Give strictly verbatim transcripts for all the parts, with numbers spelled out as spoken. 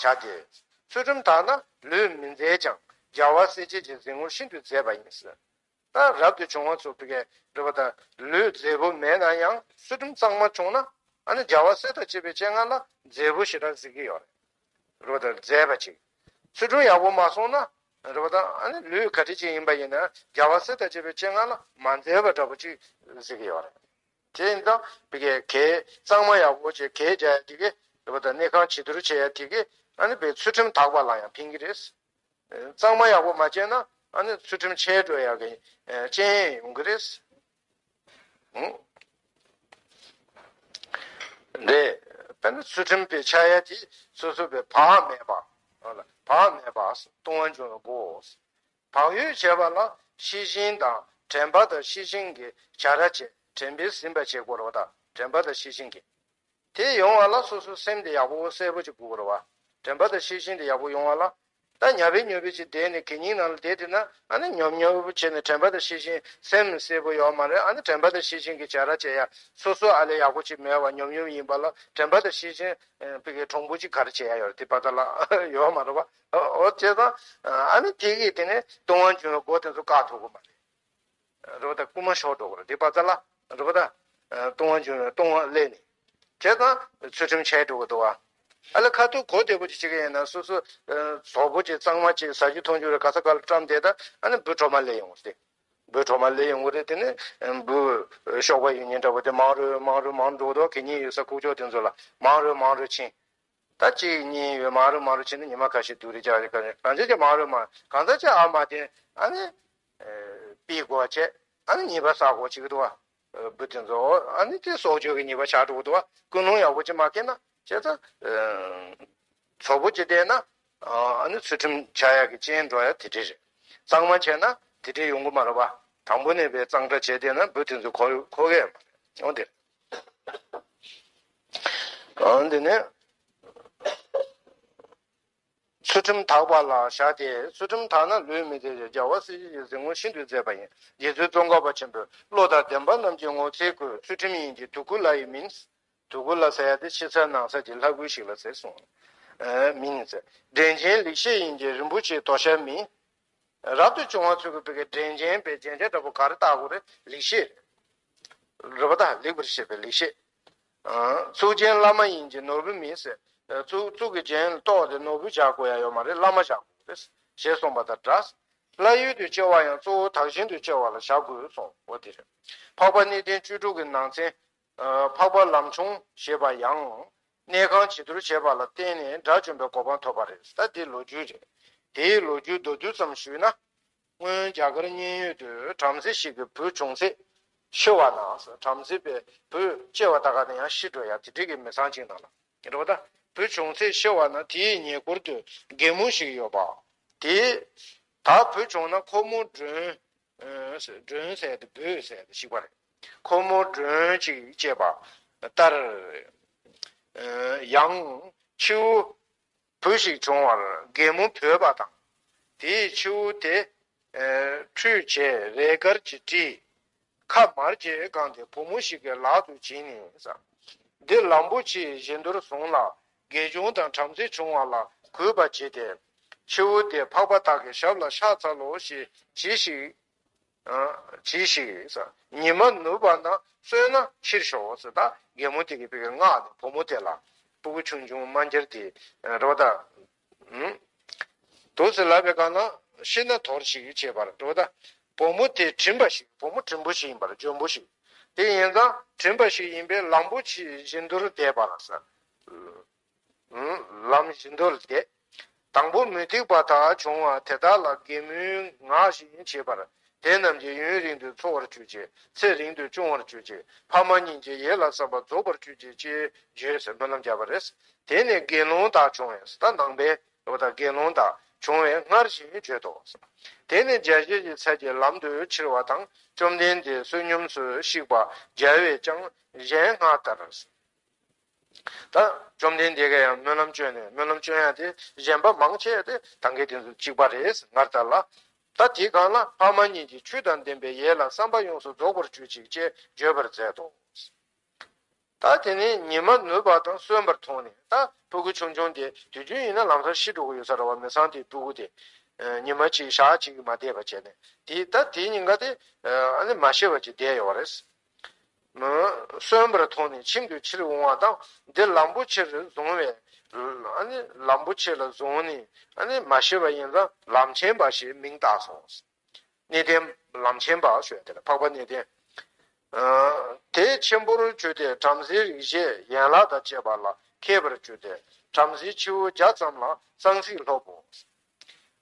བྱ་སྟེ། ཚུལ་ཁྲིམས་དག་ན་ལུས་མི་མཛེས་ཀྱང་། རྒྱལ་བ་སྲས་བཅས་ཀྱི་གཟིགས་ངོར་ཤིན་ཏུ་མཛེས་པ་ཡིན། ད་རབ་ཏུ་བྱུང་བ་ཚོ་བི་གའི་རེད་པ། ད་ལུས་མཛེས་པོ་མེད་ན་ཡང་ཚུལ་ཁྲིམས་གཙང་མ་བྱུང་ན། ཨ་ནི་རྒྱལ་བ་སྲས་དང་བཅས་པའི་སྤྱན་སྔ་ལ་མཛེས་པོ་ཞེ་དྲག་གཟིགས་ཀྱི་ཡོད་རེད། རེད་པ། ད་མཛེས་པ་ཅིག་ཚུལ་ཁྲིམས་ཡག་པོ་མ་སོང་ན། རེད་པ། ད་ཨ་ནི་ལུས་ག་འདྲ་ཅིག་ཡིན་པ་ཡིན་ན་རྒྱལ་བ་སྲས་དང་བཅས་པའི་སྤྱན་སྔ་ལ་མ་མཛེས་པ་འདྲ་པོ་ཅིག་གཟིགས་ཀྱི་ཡོད་རེད། དེ་ཡིན་ཙང་བི་གའི་གད་གཙང་མ་ཡག་པོ་བྱས། གད་རྒྱག་ཡ་དེ་གི་རེད་པ། ད་གནས་ཁང་བྱི་དོར་བྱེད་ཡ་དེ་གི་ཨ་ནི་བི་གའི་ཚུལ་ཁྲིམས་དག་པ་ལ་ཡང་ཕན་གྱི་རེད། གཙང་མ་ཡག་པོ་མ་བྱས་ན་ཨ་ནི་ཚུལ་ཁྲིམས་ཆད་འགྲོ་ཡག་གི་རྐྱེན་ཡོང་གི་རེད། ཨང་། རེད། དཔེར་ན་ཚུལ་ཁྲིམས་པའི་ཆ་ཡ་དེ་སོ་སོ་བི་བག་མེད་པ། བག་མེད་པ་ལྟུང་བ་འབྱུང་བའི་སྒོ། བག་ཡོད་བྱས་པ་ལ་ཤེས་བཞིན་དང་། དྲན་པ་དང་ཤེས་བཞིན་གྱིས་བྱ་ར་བྱེད། དྲན་པས་ཟིན་པར་བྱེད་དགོས་རེད་པ། ད་དྲན་པ་དང་ཤེས་བཞིན་གྱིས། དེ་ཡོང་བ་ལ་སོ་སོའི་སེམས་དེ་ཡག་པོ་གསལ་པོ་ཅིག་དགོས་རེད་པ། དྲན་པ་དང་ཤེས་བཞིན་དེ་ཡག་པོ་ཡོང་བ་ལ། ད་ཉབ་བེ་ཉོབ་བེ་ཅིག་བསྡད་ནས་གད་སྙིགས་ནང་ལ་བསྡད་དེ་ན། ཨ་ནི་ཉོབ་ཉོབ་བྱས་ནས་དྲན་པ་དང་ཤེས་བཞིན་སེམས་གསལ་པོ་ཡོད་མ་རེད། ཨ་ནི་དྲན་པ་དང་ཤེས་བཞིན་གྱིས་བྱ་ར་བྱེད་ཡ། སོ་སོ་ཨ་ལས་ཡག་པོ་ཅིག་མེད་པ་ཉོབ་ཉོབ་ཡིན་པ་ལ་དྲན་པ་དང་ཤེས་བཞིན་བི་གའི་གྲུང་པོ་ཅིག་ག་རེ་བྱེད་ཡ་ཡོད་རེད། དེ་པ་ད་ལ་ཡོད་མ་རེད་པ། འོ་བྱས་ཙང་ཨ་ནི་དེ་གིས་དེ་ནས་ལྟུང་བ་འབྱུང་བའི་སྒོ་དེ་ཚོ་བཀག་ཐུབ་ཀྱི་མ་རེད། རེད་པ། ད་རྐུ་མ་ཤོར་འགྲོ་གི་རེད། དེ་པ་ཙ་ལ་རེད་པ། ད་ལྟུང་བ་འབྱུང་བའི་ལྟུང་བ་སླེབས་ནས། བྱས་ཙང་ཚུལ་ཁྲིམས་ཆད་འགྲོ་གི་འདུག་པ། ཨ་ལ་ཁ་ཐུག་གོ་བདེ་པོ་ཅིག་བྱེད་ཀྱི་ཡིན་ན། སོ་སོ་བཟོ་པོ་ཅིག་གཙང་མ་ཅིག་ཟ་རྒྱུ་འཐུང་རྒྱུ་རེད། ག་ས་ག་ལ་བཀྲམ་བསྡད། ད་ཨ་ནི་འབུ་གྲོག་མ་སླེབས་ཡོང་གི་རེད། འབུ་གྲོག་མ་སླེབས་ཡོང་གི་རེད། དེ་ནི་འབུ་གཤོག་པ་ཡོད་མཁན་འདྲ་པོ་དེ་མང་རུ་མང་རུ་མང་རུ་འགྲོ་གི་འདུག་གད་སྙིགས་ཡོད་ས་ཁུག་ཀྱོག་དེ་ཚོ་ལ་མང་རུ་མང་རུ་ཕྱིན། ད་གཅིག་གཉིས་ཡོད། མང་རུ་མང་རུ་ཕྱིན་ནས་ཉི་མ་ཁ་ཤས་སྡུག་རུ་རྒྱག་རེ་ག་རེ། གང་ཚ་ཅིག་མང་རུ་མང་། གང་ཚ་ཅིག་ཨ་མ་དེ་ཨ་ནི་པི་གོ་བྱས། ཨ་ནི་ཉེས་པ་བསགས་གོ་བྱེད་ཀྱི་འདུག་པ། འབུ་དེ་ཚོ་ཨ་ནི་དེ་སྲོག་གཅོད་ཀྱི་ཉེས་པ་ཆགས་འགྲོ་གི་འདུག་པ། ཀུན་སློང་ཡག་པོ་ཅིག་མ་སྐྱེས་ན། བྱས་ཙང་བཟོ་པོ་ཅིག་བསྡད་ན་ཨ་ནི་ཚུལ་ཁྲིམས་ཆག་ཡག་གི་རྐྱེན་འགྲོ་ཡ་དེ་འདྲ་རེད། གཙང་མ་བྱས་ན་དེ་འདྲ་ཡོང་གི་མ་རེད་པ། དང་པོ་ནས་བས་གཙང་སྦྲ་བྱས་བསྡད་ན་འབུ་དེ་ཚོ་གོ་གོ་གི་ཡོད་མ་རེད། འོ་དེ་རེད། འོ་འདི་ནས། ཚུལ་ཁྲིམས་དག་པ་ལ་བྱ་སྟེ། ཚུལ་ཁྲིམས་དག་ན་ལུས་མི་བདེ་ཞིང་། རྒྱལ་བ་སྲས་བཅས་ཀྱི་གཟིགས་ངོར་ཤིན་ཏུ་མཛེས་པ་ཡིན། རྗེ་བཙུན་ཙོང་ཁ་པ་ཆེན་པོས་བློ་དང་ལྡན་པ་རྣམས་ཀྱི་ངོ་ཚའི་སྐུ། ཚུལ་ཁྲིམས་ཡིན་གྱི་དུ་ཀཱུ་ལ་ཡི་མིན། དུ་ཀཱུ་ལ་ཟེར་ཡ་དེ་ཕྱི་གསལ་ནང་གསལ་གྱི་ལྷ་སྐུ་ཞིག་ལ་ཟེར་གསུངས། ཨེ། མིན་ཟེར། འདྲེན་བྱེད་ལེགས་བཤད་ཡིན་གྱི་རིན་པོ་ཆེའི་དོ་ཤལ་མིན། རབ་ཏུ་བྱུང་བ་ཚོས་ཀྱི་བི་གའི་འདྲེན་བྱེད་པའི་རྒྱན་ཆ་འདྲ་པོ་ག་རེ་བཏགས་དགོས་རེད། ལེགས་བཤད་རེད་པ། ད་ལེགས་པར་བཤད་པའི་ལེགས་བཤད། ཨ། གཙུག་རྒྱན་བླ་མ་ཡིན་གྱི་ནོར་བུ་མིན་ཟེར། གཙུག་གཙུག་གི་རྒྱན་ལ་གཏོགས་ཏེ་ནོར་བུ་བཞག་དགོས་ཡ་ཡོད་མ་རེད། བླ་མ་བཞག་དགོས་རེད་ཞེས་གསུངས་པ་དང་འདྲ། བླ་ཡུལ་དུ་སྐྱེ་བ་ཡང་གཙོ་བོ་དག་ཞིང་དུ་སྐྱེ་བ་ལ་བཞག་དགོས་གསུངས། འོ་དེ་རེད། འཕགས་པ་གནས་བརྟན་བཅུ་དྲུག་གི་ནང་ཚན། ཨ། འཕགས་པ་ལམ་ཆུང་ཞེས་པ་ཡང་། གནས་ཁང་བྱི་དོར་བྱེད་པ་ལ་བརྟེན་ནས་དགྲ་བཅོམ་པའི་གོ་འཕང་ཐོབ་པ་རེད། ད་འདི་ལོ་རྒྱུས་རེད། དེའི་ལོ་རྒྱུས་མདོར་བསྡུས་ཙམ་ཞུས་ན། སྔོན་རྒྱ་གར་མཉན་ཡོད་དུ་བྲམ་ཟེ་ཞིག་གི་བུ་བྱུང་ཚེ་ཤི་བ་ན། བྲམ་ཟེ་པའི་བུ་སྐྱེ་བ་ད་ག་ནས་ཡང་ཤི་འགྲོ་ཡ་དེ་འདྲ་གི་མི་ཚང་ཅིག་ནང་ལ་རེད་པ། ད་བུ་བྱུང་ཚེ་ཤི་བ་ན་དེའི་ཉེ་འཁོར་དུ་རྒན་མོ་ཞིག་ཡོད་པ། དེས་ད་བུ་བྱུང་ན་ཁོ་མོ་མགྲོན། མགྲོན་ཟེར་ཏེ་འབོད་ཟེར་ཏེ་ཞིག་པ་རེད། ཁོ་མོ་མགྲོན་ཅིག་བཅས་པ་ལྟར། ཡང་ཁྱེའུ་བུ་ཞིག་བྱུང་བར་རྒན་མོ་བོས་པ་དང་། དེས་ཁྱེའུ་དེ་ཁྲུས་བྱས་རས་དཀར་གྱིས་དཀྲིས། ཁ་མར་གྱིས་བཀང་སྟེ་བུ་མོ་ཞིག་གི་ལག་ཏུ་བྱིན་ནས། འདི་ལམ་པོ་ཆེའི་བཞི་མདོར་བཟུང་ལ། དགེ་སྦྱོང་དང་བྲམ་ཟེ་བྱུང་བ་ལ་གུས་པར་བྱས་ཏེ། ཁྱེའུ་དེ་འཕགས་པ་དག་གི་ཞབས་ལ་ཕྱག་འཚལ་ལོ་ཞེས་གྱིས་ཤིག། ཨ། གྱིས་ཤིག། ཉི་མ་ནུབ་པ་ན་གསོས་ན་ཕྱིར་ཤོག་ཟེར། ད་རྒན་མོ་དེ་གིས་བི་གའི་མངགས་ནས་བུ་མོ་དེ་ལ། སྤུ་གུ་ཆུང་ཆུང་དམར་འབྱར་དེ་རེད་པ། ད། ཨུམ། འདུག་སེ་ལབ་པའི་སྒང་ལ་ཤི་ན་དོར་ཞིག་བྱས་པ་རེད་པ། ད་བུ་མོ་དེ་དྲིན་པ་ཞིག། བུ་མོ་དྲིན་པོ་ཞིག་ཡིན་པ་རེད། འཇོན་པོ་ཞིག། དེ་ཡིན་ཙང་དྲིན་པ་ཞིག་ཡིན་པས་ལམ་པོ་ཆེའི་བཞི་མདོར་བསྡད་པ་ལ་ཟེར། ལམ་བཞི་མདོར་བསྡད། དང་པོ་མུ་སྟེགས་པ་དག་བྱུང་བ་དེ་དག་ལ་གད་མོའི་ངག་བཞིན་བྱེད་པར། དེ་རྣམས་ཀྱིས་ཡུན་རིང་དུ་འཚོ་བར་གྱུར་ཅིག། ཚེ་རིང་དུ་སྐྱོང་བར་གྱུར་ཅིག། ཕ་མ་གཉིས་ཀྱི་ཡིད་ལ་བསམ་པ་རྫོགས་པར་གྱུར་ཅིག་ཅེས་བརྗོད་ཟེར་སྨོན་ལམ་བརྒྱབ་པ་རེད། དེ་ནས་དགེ་སློང་དག་བྱུང་བས། ད་ནང་པའི་འོ་ད་དགེ་སློང་དག་བྱུང་བས་སྔར་བཞིན་བརྗོད་དོ། དེ་ནས་རྒྱལ་བྱེད་ཀྱི་ཚལ་གྱི་ལམ་དུ་ཁྱེར་བ་དང་། བཅོམ་ལྡན་འདས་བསོད་སྙོམས་སུ་གཤེགས་པ་མཇལ་བས་ཀྱང་གཞན་སྔར་ལྟར། ད་བཅོམ་ལྡན་འདས་ཀྱིས་ཡང་སྨོན་ལམ་བསྐྱོན་ནས། སྨོན་ལམ་བསྐྱོན་ཡ་དེ་གཞན་པ་མང་ཆེ་དེ་ད་གིན་དེ་ཚོ་གཅིག་པ་རེད། སྔར་ལྟར་ལ། ད་དེའི་སྒང་ལ་ཕ་མ་གཉིས་ཀྱི་ཆོས་དང་ལྡན་པའི་ཡིད་ལ་བསམ་པ་ཡོངས་སུ་རྫོགས་པར་གྱུར་ཅིག་ཅེས་བརྗོད་པར་མཛད་དོ། ད་དེ་ནས་ཉི་མ་ནུབ་པ་དང་སོན་པར་མཐོང་ནས། ད་ཕྲུ་གུ་ཆུང་ཆུང་དེ་དུས་རྒྱུན་ཡིན་ན་ལམ་སང་ཤི་འགྲོ་གི་ཡོད་ས་རེད་བ། མི་ཚང་དེའི་ཕྲུ་གུ་དེ་ཉི་མ་གཅིག་ཞག་གཅིག་མ་བསྡད་པ་བྱས་ནས། དེ་ད་དེའི་ཉིན་ཀ་དེ་ཨ་ནི་མ་ཤི་བ་ཅིག་བསྡད་ཡོད་རེད། སོན་པར་མཐོང་ནས་ཁྱིམ་དུ་ཕྱིར་འོང་བ་དང་། འདི་ལམ་པོ་ཆེར་བཟུང་བས། ཨ་ནི་ལམ་པོ་ཆེ་ལ་བཟུང་ནས། ཨ་ནི་མ་ཤི་བ་ཡིན་ཙང་ལམ་ཆེན་པ་ཞེས་མིང་བཏགས་སོ། གནས་བརྟན་ལམ་ཆེན་པ་ཞུ་ཡ་དེ་ལ་འཕགས་པ་གནས་བརྟན། ཨ་དེ་ཆེན་པོར་གྱུར་ཏེ་བྲམ་ཟེའི་རིག་བྱེད་ཡན་ལག་དང་བཅས་པ་ལ་མཁས་པར་གྱུར་ཏེ། བྲམ་ཟེའི་ཁྱེའུ་བརྒྱ་ཙམ་ལ་གསང་ཚིག་སློབ་བོ།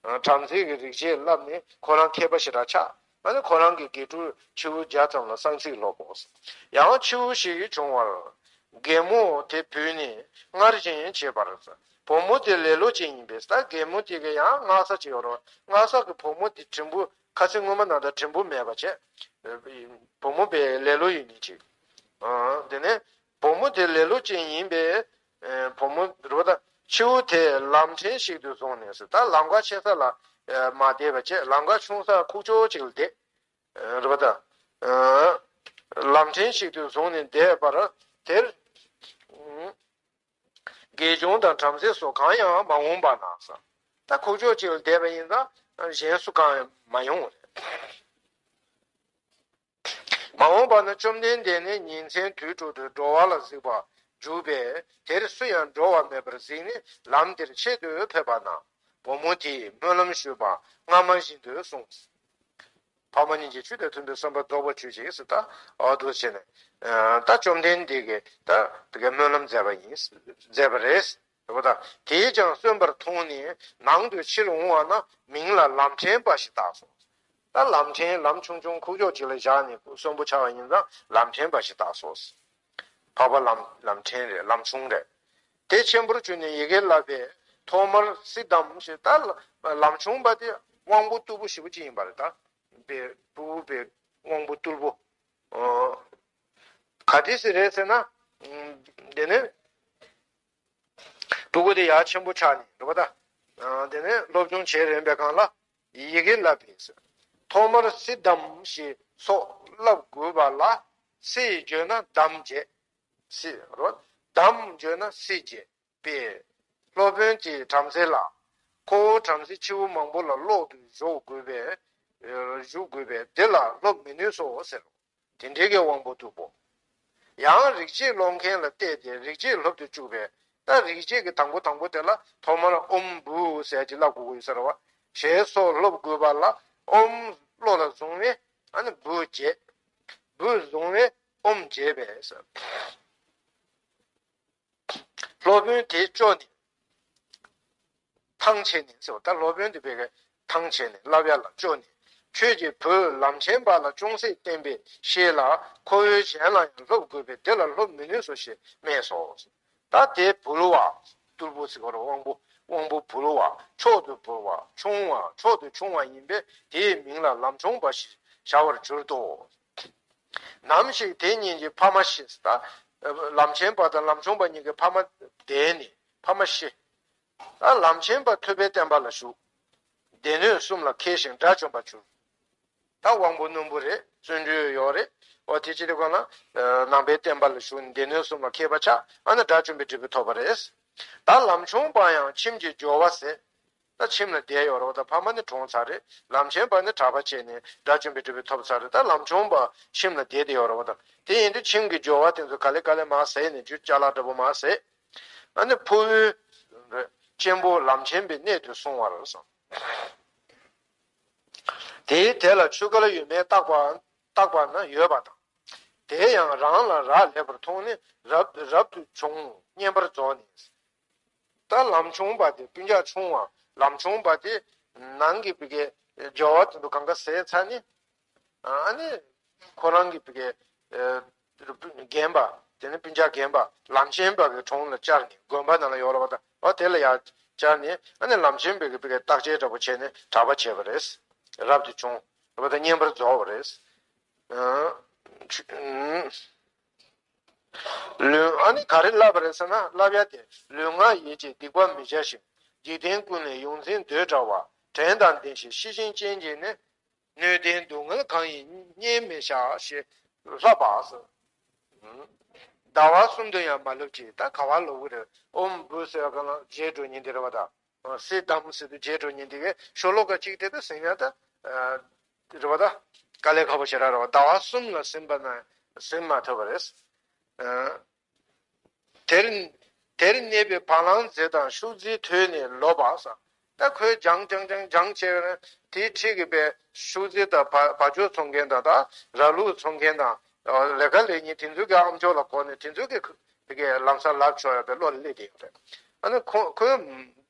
ཨ་བྲམ་ཟེ་གི་རིག་བྱེད་བསླབས་ནས་ཁོ་རང་མཁས་པ་ཞེ་དྲག་ཆགས། ཨ་ནི་ཁོ་རང་གི་དགེ་ཕྲུག་ཁྱེའུ་བརྒྱ་ཙམ་ལ་གསང་ཚིག་སློབ་བོ། ཡང་ཁྱེའུ་ཞིག་བྱུང་བར། རྒན་མོ་དེ་བུད་ནས་སྔར་བཞིན་བྱེད་པར། བུ་མོ་དེ་ལེ་ལོ་ཅན་ཡིན་པས། ད་རྒན་མོ་དེ་གི་ཡང་སྔགས་ས་ཅིག་ཡོད་རེད། སྔགས་ས་གི་བུ་མོ་དེ་དྲིན་པོ། ཁ་སང་སྔོན་མ་ན་ད་དྲིན་པོ་མེད་པ་བྱས། བུ་མོ་དཔེ་ལེ་ལོ་ཡིན་ནི་ཅིག་ཨ་དེ་ནས་བུ་མོ་དེ་ལེ་ལོ་ཅན་ཡིན་པས། ཨེ་བུ་མོ་རེད་པ། ད་ཁྱེའུ་དེ་ལམ་ཕྲན་ཞིག་ཏུ་བཟུང་ནས་སུ། ད་ལམ་ཁ་ཆེ་ས་ལ་ཨེ་མ་བསྡད་པ་བྱས། ལམ་ཁ་ཆུང་ས་ཁུག་ཀྱོག་ཅིག་ལ་བསྡད། ཨེ་རེད་པ། ད་ཨེ་ལམ་ཕྲན་ཞིག་ཏུ་བཟུང་ནས་བསྡད་པར། དེར་ཨུམ་དགེ་སྦྱོང་དང་བྲམ་ཟེ་སོགས་གང་ཡང་མ་འོངས་པ་ན་ཟེར། ད་ཁུག་ཀྱོག་ཅིག་ལ་བསྡད་པ་ཡིན་ཙང་གཞན་སུ་གང་ཡང་མ་ཡོང་བ་རེད། མ་འོངས་པ་ན་བཅོམ་ལྡན་འདས་ནི་ཉིན་མཚན་དུས་དྲུག་ཏུ་འགྲོ་བ་ལ་གཟིགས་པར་འཇུག་པས། དེར་སུ་ཡང་འགྲོ་བ་མེད་པར་གཟིགས་ནས་ལམ་དེར་ཆེད་དུ་ཕེབས་པ་ན། བུ་མོ་དེས་སྨོན་ལམ་ཞུས་པ་སྔ་མ་བཞིན་དུ་གསུངས། ཕ་མ་གཉིས་ཀྱི་ཆོས་དང་མཐུན་པའི་བསམ་པ་རྫོགས་པར་གྱུར་ཅིག་ཟེར། ད་ཨ་འདུག་བྱས་ནས་ད་བཅོམ་ལྡན་འདས་ཀྱིས་ད་དེ་གའི་སྨོན་ལམ་མཛད་པ་ཡིན། མཛད་པ་རེད། རེད་པ། ད་དེས་ཀྱང་གསོན་པར་མཐོང་ནས་ནང་དུ་ཕྱིར་འོང་བ་ན་མིང་ལ་ལམ་ཕྲན་པ་ཞེས་བཏགས་སོ། ད་ལམ་ཕྲན། ལམ་ཆུང་ཆུང་ཁུག་ཀྱོག་ཅིག་ལ་བཞག་ནས་གསོན་པོ་ཆགས་པ་ཡིན་ཙང་ལམ་ཕྲན་པ་ཞེས་བཏགས་སོ། འཕགས་པ་ལམ་ལམ་ཕྲན་རེད། ལམ་ཆུང་རེད། དེ་ཆེན་པོར་གྱུར་ནས་ཡི་གེ་བསླབ་པས་ཐོག་མར་སི་དམ་ཞེས། ད་ལམ་ཆུང་པ་དེ་དབང་པོ་རྟུལ་པོ་ཞེ་པོ་ཅིག་ཡིན་པ་རེད། ད་དཔེ་ཕྲུ་གུ་དཔེ་དབང་པོ་རྟུལ་པོ། ཨོ། ག་དུས་སུ་རེད་ཟེར་ན། ཨུམ། དེ་ནས་ཕྲུ་གུ་དེ་ཡར་ཆེན་པོ་ཆགས་ནས་རེད་པ། ད་ཨ་དེ་ནས་སློབ་སྦྱོང་བྱེད་རན་པའི་སྒང་ལ་ཡི་གེ་བསླབ་པས། ཐོག་མར་སི་དམ་ཞེས་སོགས་བསླབ་དགོས་པ་ལ། སི་ཡིས་བརྗོད་ན་དམ་བྱས། སི་རོ། དམ་བརྗོད་ན་སི་བྱས་པས། སློབ་དཔོན་གྱིས་བྲམ་ཟེ་ལ། ཁོ་བོ་བྲམ་ཟེ་ཁྱེའུ་མང་པོ་ལ་སློག་ཏུ་བཞུགས་དགོས་པས། བཞུགས་དགོས་པས་འདི་ལ་སློབ་མི་ནུས་སོ་ཟེར་རོ། དེ་འདྲའི་གི་དབང་པོ་རྟུལ་པོ། ཡང་རིག་བྱེད་སློབ་མཁན་ལ་བལྟས་ཏེ་རིག་བྱེད་སློབ་ཏུ་བཅུག་པས། ད་རིག་བྱེད་ཀྱི་དང་པོ་དང་པོ་དེ་ལ་ཐོག་མར་ཨོཾ་བྷཱུ་ཟེར་གྱི་བསླབ་དགོས་ཀྱི་ཡོད་ས་རེད་པ། ཞེས་སོགས་སློབ་དགོས་པ་ལ་ཨོཾ་བློ་ལ་བཟུང་བས་ཨ་ནི་བྷཱུ་བྱས། བྷཱུ་བཟུང་བས་ཨོཾ་བྱས་པས་ཟེར། སློབ་དཔོན་དེ་སྐྱོ་ནས། ཐང་ཆད་ནས་ཟེར་བ། ད་སློབ་དཔོན་དེ་བས་ཐང་ཆད་ནས་བསླབ་ཡ་ལ་སྐྱོ་ནས། ཁྱོད་ཀྱི་བུ་ལམ་ཆེན་པ་ལ་ཅུང་ཟད་བསྟན་པའི་ཤེད་ལ། ཁོ་བོས་གཞན་ལ་ཡང་སློབ་དགོས་པས་འདི་ལ་སློབ་མི་ནུས་སོ་ཞེས་སྨྲས་སོ། ད་དེ་བུལ་བ། རྟུལ་པོ་ཟེར་བ་རེད། དབང་པོ། དབང་པོ་བུལ་བ། མཆོག་ཏུ་བུལ་བ། ཆུང་བ། མཆོག་ཏུ་ཆུང་བ་ཡིན་པས་དེའི་མིང་ལ་ལམ་ཆུང་པ་ཞེས་བྱ་བར་གྱུར་ཏོ། ནམ་ཞིག་དེ་གཉིས་ཀྱི་ཕ་མ་ཤི། ད་ལམ་ཆེན་པ་དང་ལམ་ཆུང་པ་གཉིས་ཀྱི་ཕ་མ་འདས་ནས་ཕ་མ་ཤི། ད་ལམ་ཆེན་པ་ཐུབ་པའི་བསྟན་པ་ལ་ཞུགས། སྡེ་སྣོད་གསུམ་ལ་མཁས་ཤིང་དགྲ་བཅོམ་པར་གྱུར། ད་དབང་པོ་རྣོན་པོ་རེད། བརྩོན་འགྲུས་ཡོད་རེད། འོ་དེ་ཅི་སྟེ་གོ་ན། ནང་པའི་བསྟན་པ་ལ་ཞུགས་ནས་སྡེ་སྣོད་གསུམ་ལ་མཁས་པ་ཆགས། ཨ་ནི་དགྲ་བཅོམ་པའི་འབྲས་བུ་ཐོབ་པ་རེད། ད་ལམ་ཆུང་པ་ཡང་ཁྱིམ་གྱི་སྦྱོར་བ་ཟད། ད་ཁྱིམ་ལ་བསྡད་ཡོད་རེད་པ། ད་ཕ་མ་ནི་གྲོངས་ཚར་རེད། ལམ་ཆེན་པ་ནི་གྲྭ་པ་བྱས་ནས་དགྲ་བཅོམ་པའི་འབྲས་བུ་ཐོབ་ཚར་རེད། ད་ལམ་ཆུང་པ་ཁྱིམ་ལ་བསྡད་བསྡད་ཡོད་རེད་པ། ད་དེ་ཡིན་དུས་ཁྱིམ་གྱི་སྦྱོར་བ་དེ་ཚོ་ག་ལེ་ག་ལེ་མར་ཟད་ནས་རྒྱུ་ཅ་ལག་འདྲ་པོ་མར་ཟད། ཨ་ནི་ཕུ་བོའི་གཅེན་པོ་ལམ་ཆེན་པའི་གནས་དུ་སོང་བར་སོང་། དེའི་དེ་ལ་ཆོས་སྐལ་ཡོད་མེད་བརྟག་པ། བརྟག་པ་ན་ཡོད་པ་དང་། དེ་ཡང་རང་ལ་རག་ལས་པར་མཐོང་ནས་རབ་རབ་ཏུ་བྱུང་། བསྙེན་པར་རྫོགས་ནས། ད་ལམ་ཆུང་པ་དེ་སྤུན་ཀྱག་ཆུང་བ། ལམ་ཆུང་པ་དེ་ནང་གི་བི་གའི་སྦྱོར་བ་དེ་ཚོ་གང་ག་ཟད་ཚར་ནས། ཨ་ནི་ཁོ་རང་གི་བི་གའི་རྒན་པ། དེ་ནི་སྤུན་ཀྱག་རྒན་པ་ལམ་ཆེན་པ་གི་དྲུང་ལ་བཅར་ནས། དགོན་པ་ནང་ལ་ཡོད་རེད་པ། ད་འོ་དེ་ལ་ཡར་བཅར་ནས། ཨ་ནི་ལམ་ཆེན་པ་གི་བི་གའི་བརྟག་དཔྱད་འདྲ་པོ་བྱས་ནས་གྲྭ་པ་བྱས་པ་རེད། རབ་ཏུ་བྱུང་། རེད་པ། ད་བསྙེན་པར་རྫོགས་པ་རེད། ཨ་ཆུ་ཨ། ལུས། ཨ་ནི་ག་རེ་བསླབ་པ་རེད་ཟེར་ན། བསླབ་ཡ་དེ། ལུས་ངག་ཡིད་ཀྱི་སྡིག་པ་མི་བྱ་ཞིང་། འཇིག་རྟེན་ཀུན་ལས་ཡོངས་འཛིན་འདོད་འདྲ་བ། བྲན་དང་ལྡན་ཞིང་ཤེས་བཞིན་ཅན་གྱིས་ནི། སྣོད་ལྡན་སྡུག་བསྔལ་གང་ཡིན་བསྙེལ་མི་བྱ་ཞེས་བསླབ་པ་ཟེར། ཟླ་བ་གསུམ་དུ་ཡང་མ་ལོབས་ཀྱི། ད་ག་བ་ལོབས་ཀྱི་རེད། ཨོམ་བུ་ཟེར་བ་ག་ལ་བརྗེད་འགྲོ་ཉིན་དེ་རེད་བ་ད། སི་དམ་ཟེར་དུས་བརྗེད་འགྲོ་ཉིན་དེ་གའི་ཤོ་ལོ་ཀ་གཅིག་དེ་ད་ཟིན་ཡང་ད། རེད་བ་ད། དཀའ་ལས་ཁག་པོ་ཞེ་དྲག་རེད་བ། ཟླ་བ་གསུམ་ལ་ཟིན་པ་ན་ཟིན་མ་ཐུབ་པ་རེད། དེར་དེར་གནས་པའི་བ་ལང་མཛེ་དང་ཤུག་རྫིའི་ཐོད་ནི་ལོབས་པ་ཟེར། ད་ཁོས་སྦྱང་སྦྱང་སྦྱང་སྦྱང་བྱས་ན་དེའི་འཁྲིས་ཀྱི་པའི་ཤུག་རྫི་དང་བ་བ་ཅོ་འཚོ་མཁན་དང་ད་ར་ལུག་འཚོ་མཁན་དང་ལས་ཀ་ལས་ཉིན་དེ་ཚོའི་གི་ཨམ་ཅོག་ལ་གོ་ནས་དེ་ཚོའི་གི་དེ་གའི་ལམ་སང་ལབ་ཆོག་ཡ་པའི་བློ་ལ་སླེབས་ཀྱི་ཡོད་རེད། ཨ་ནི་ཁོ་ཁོས་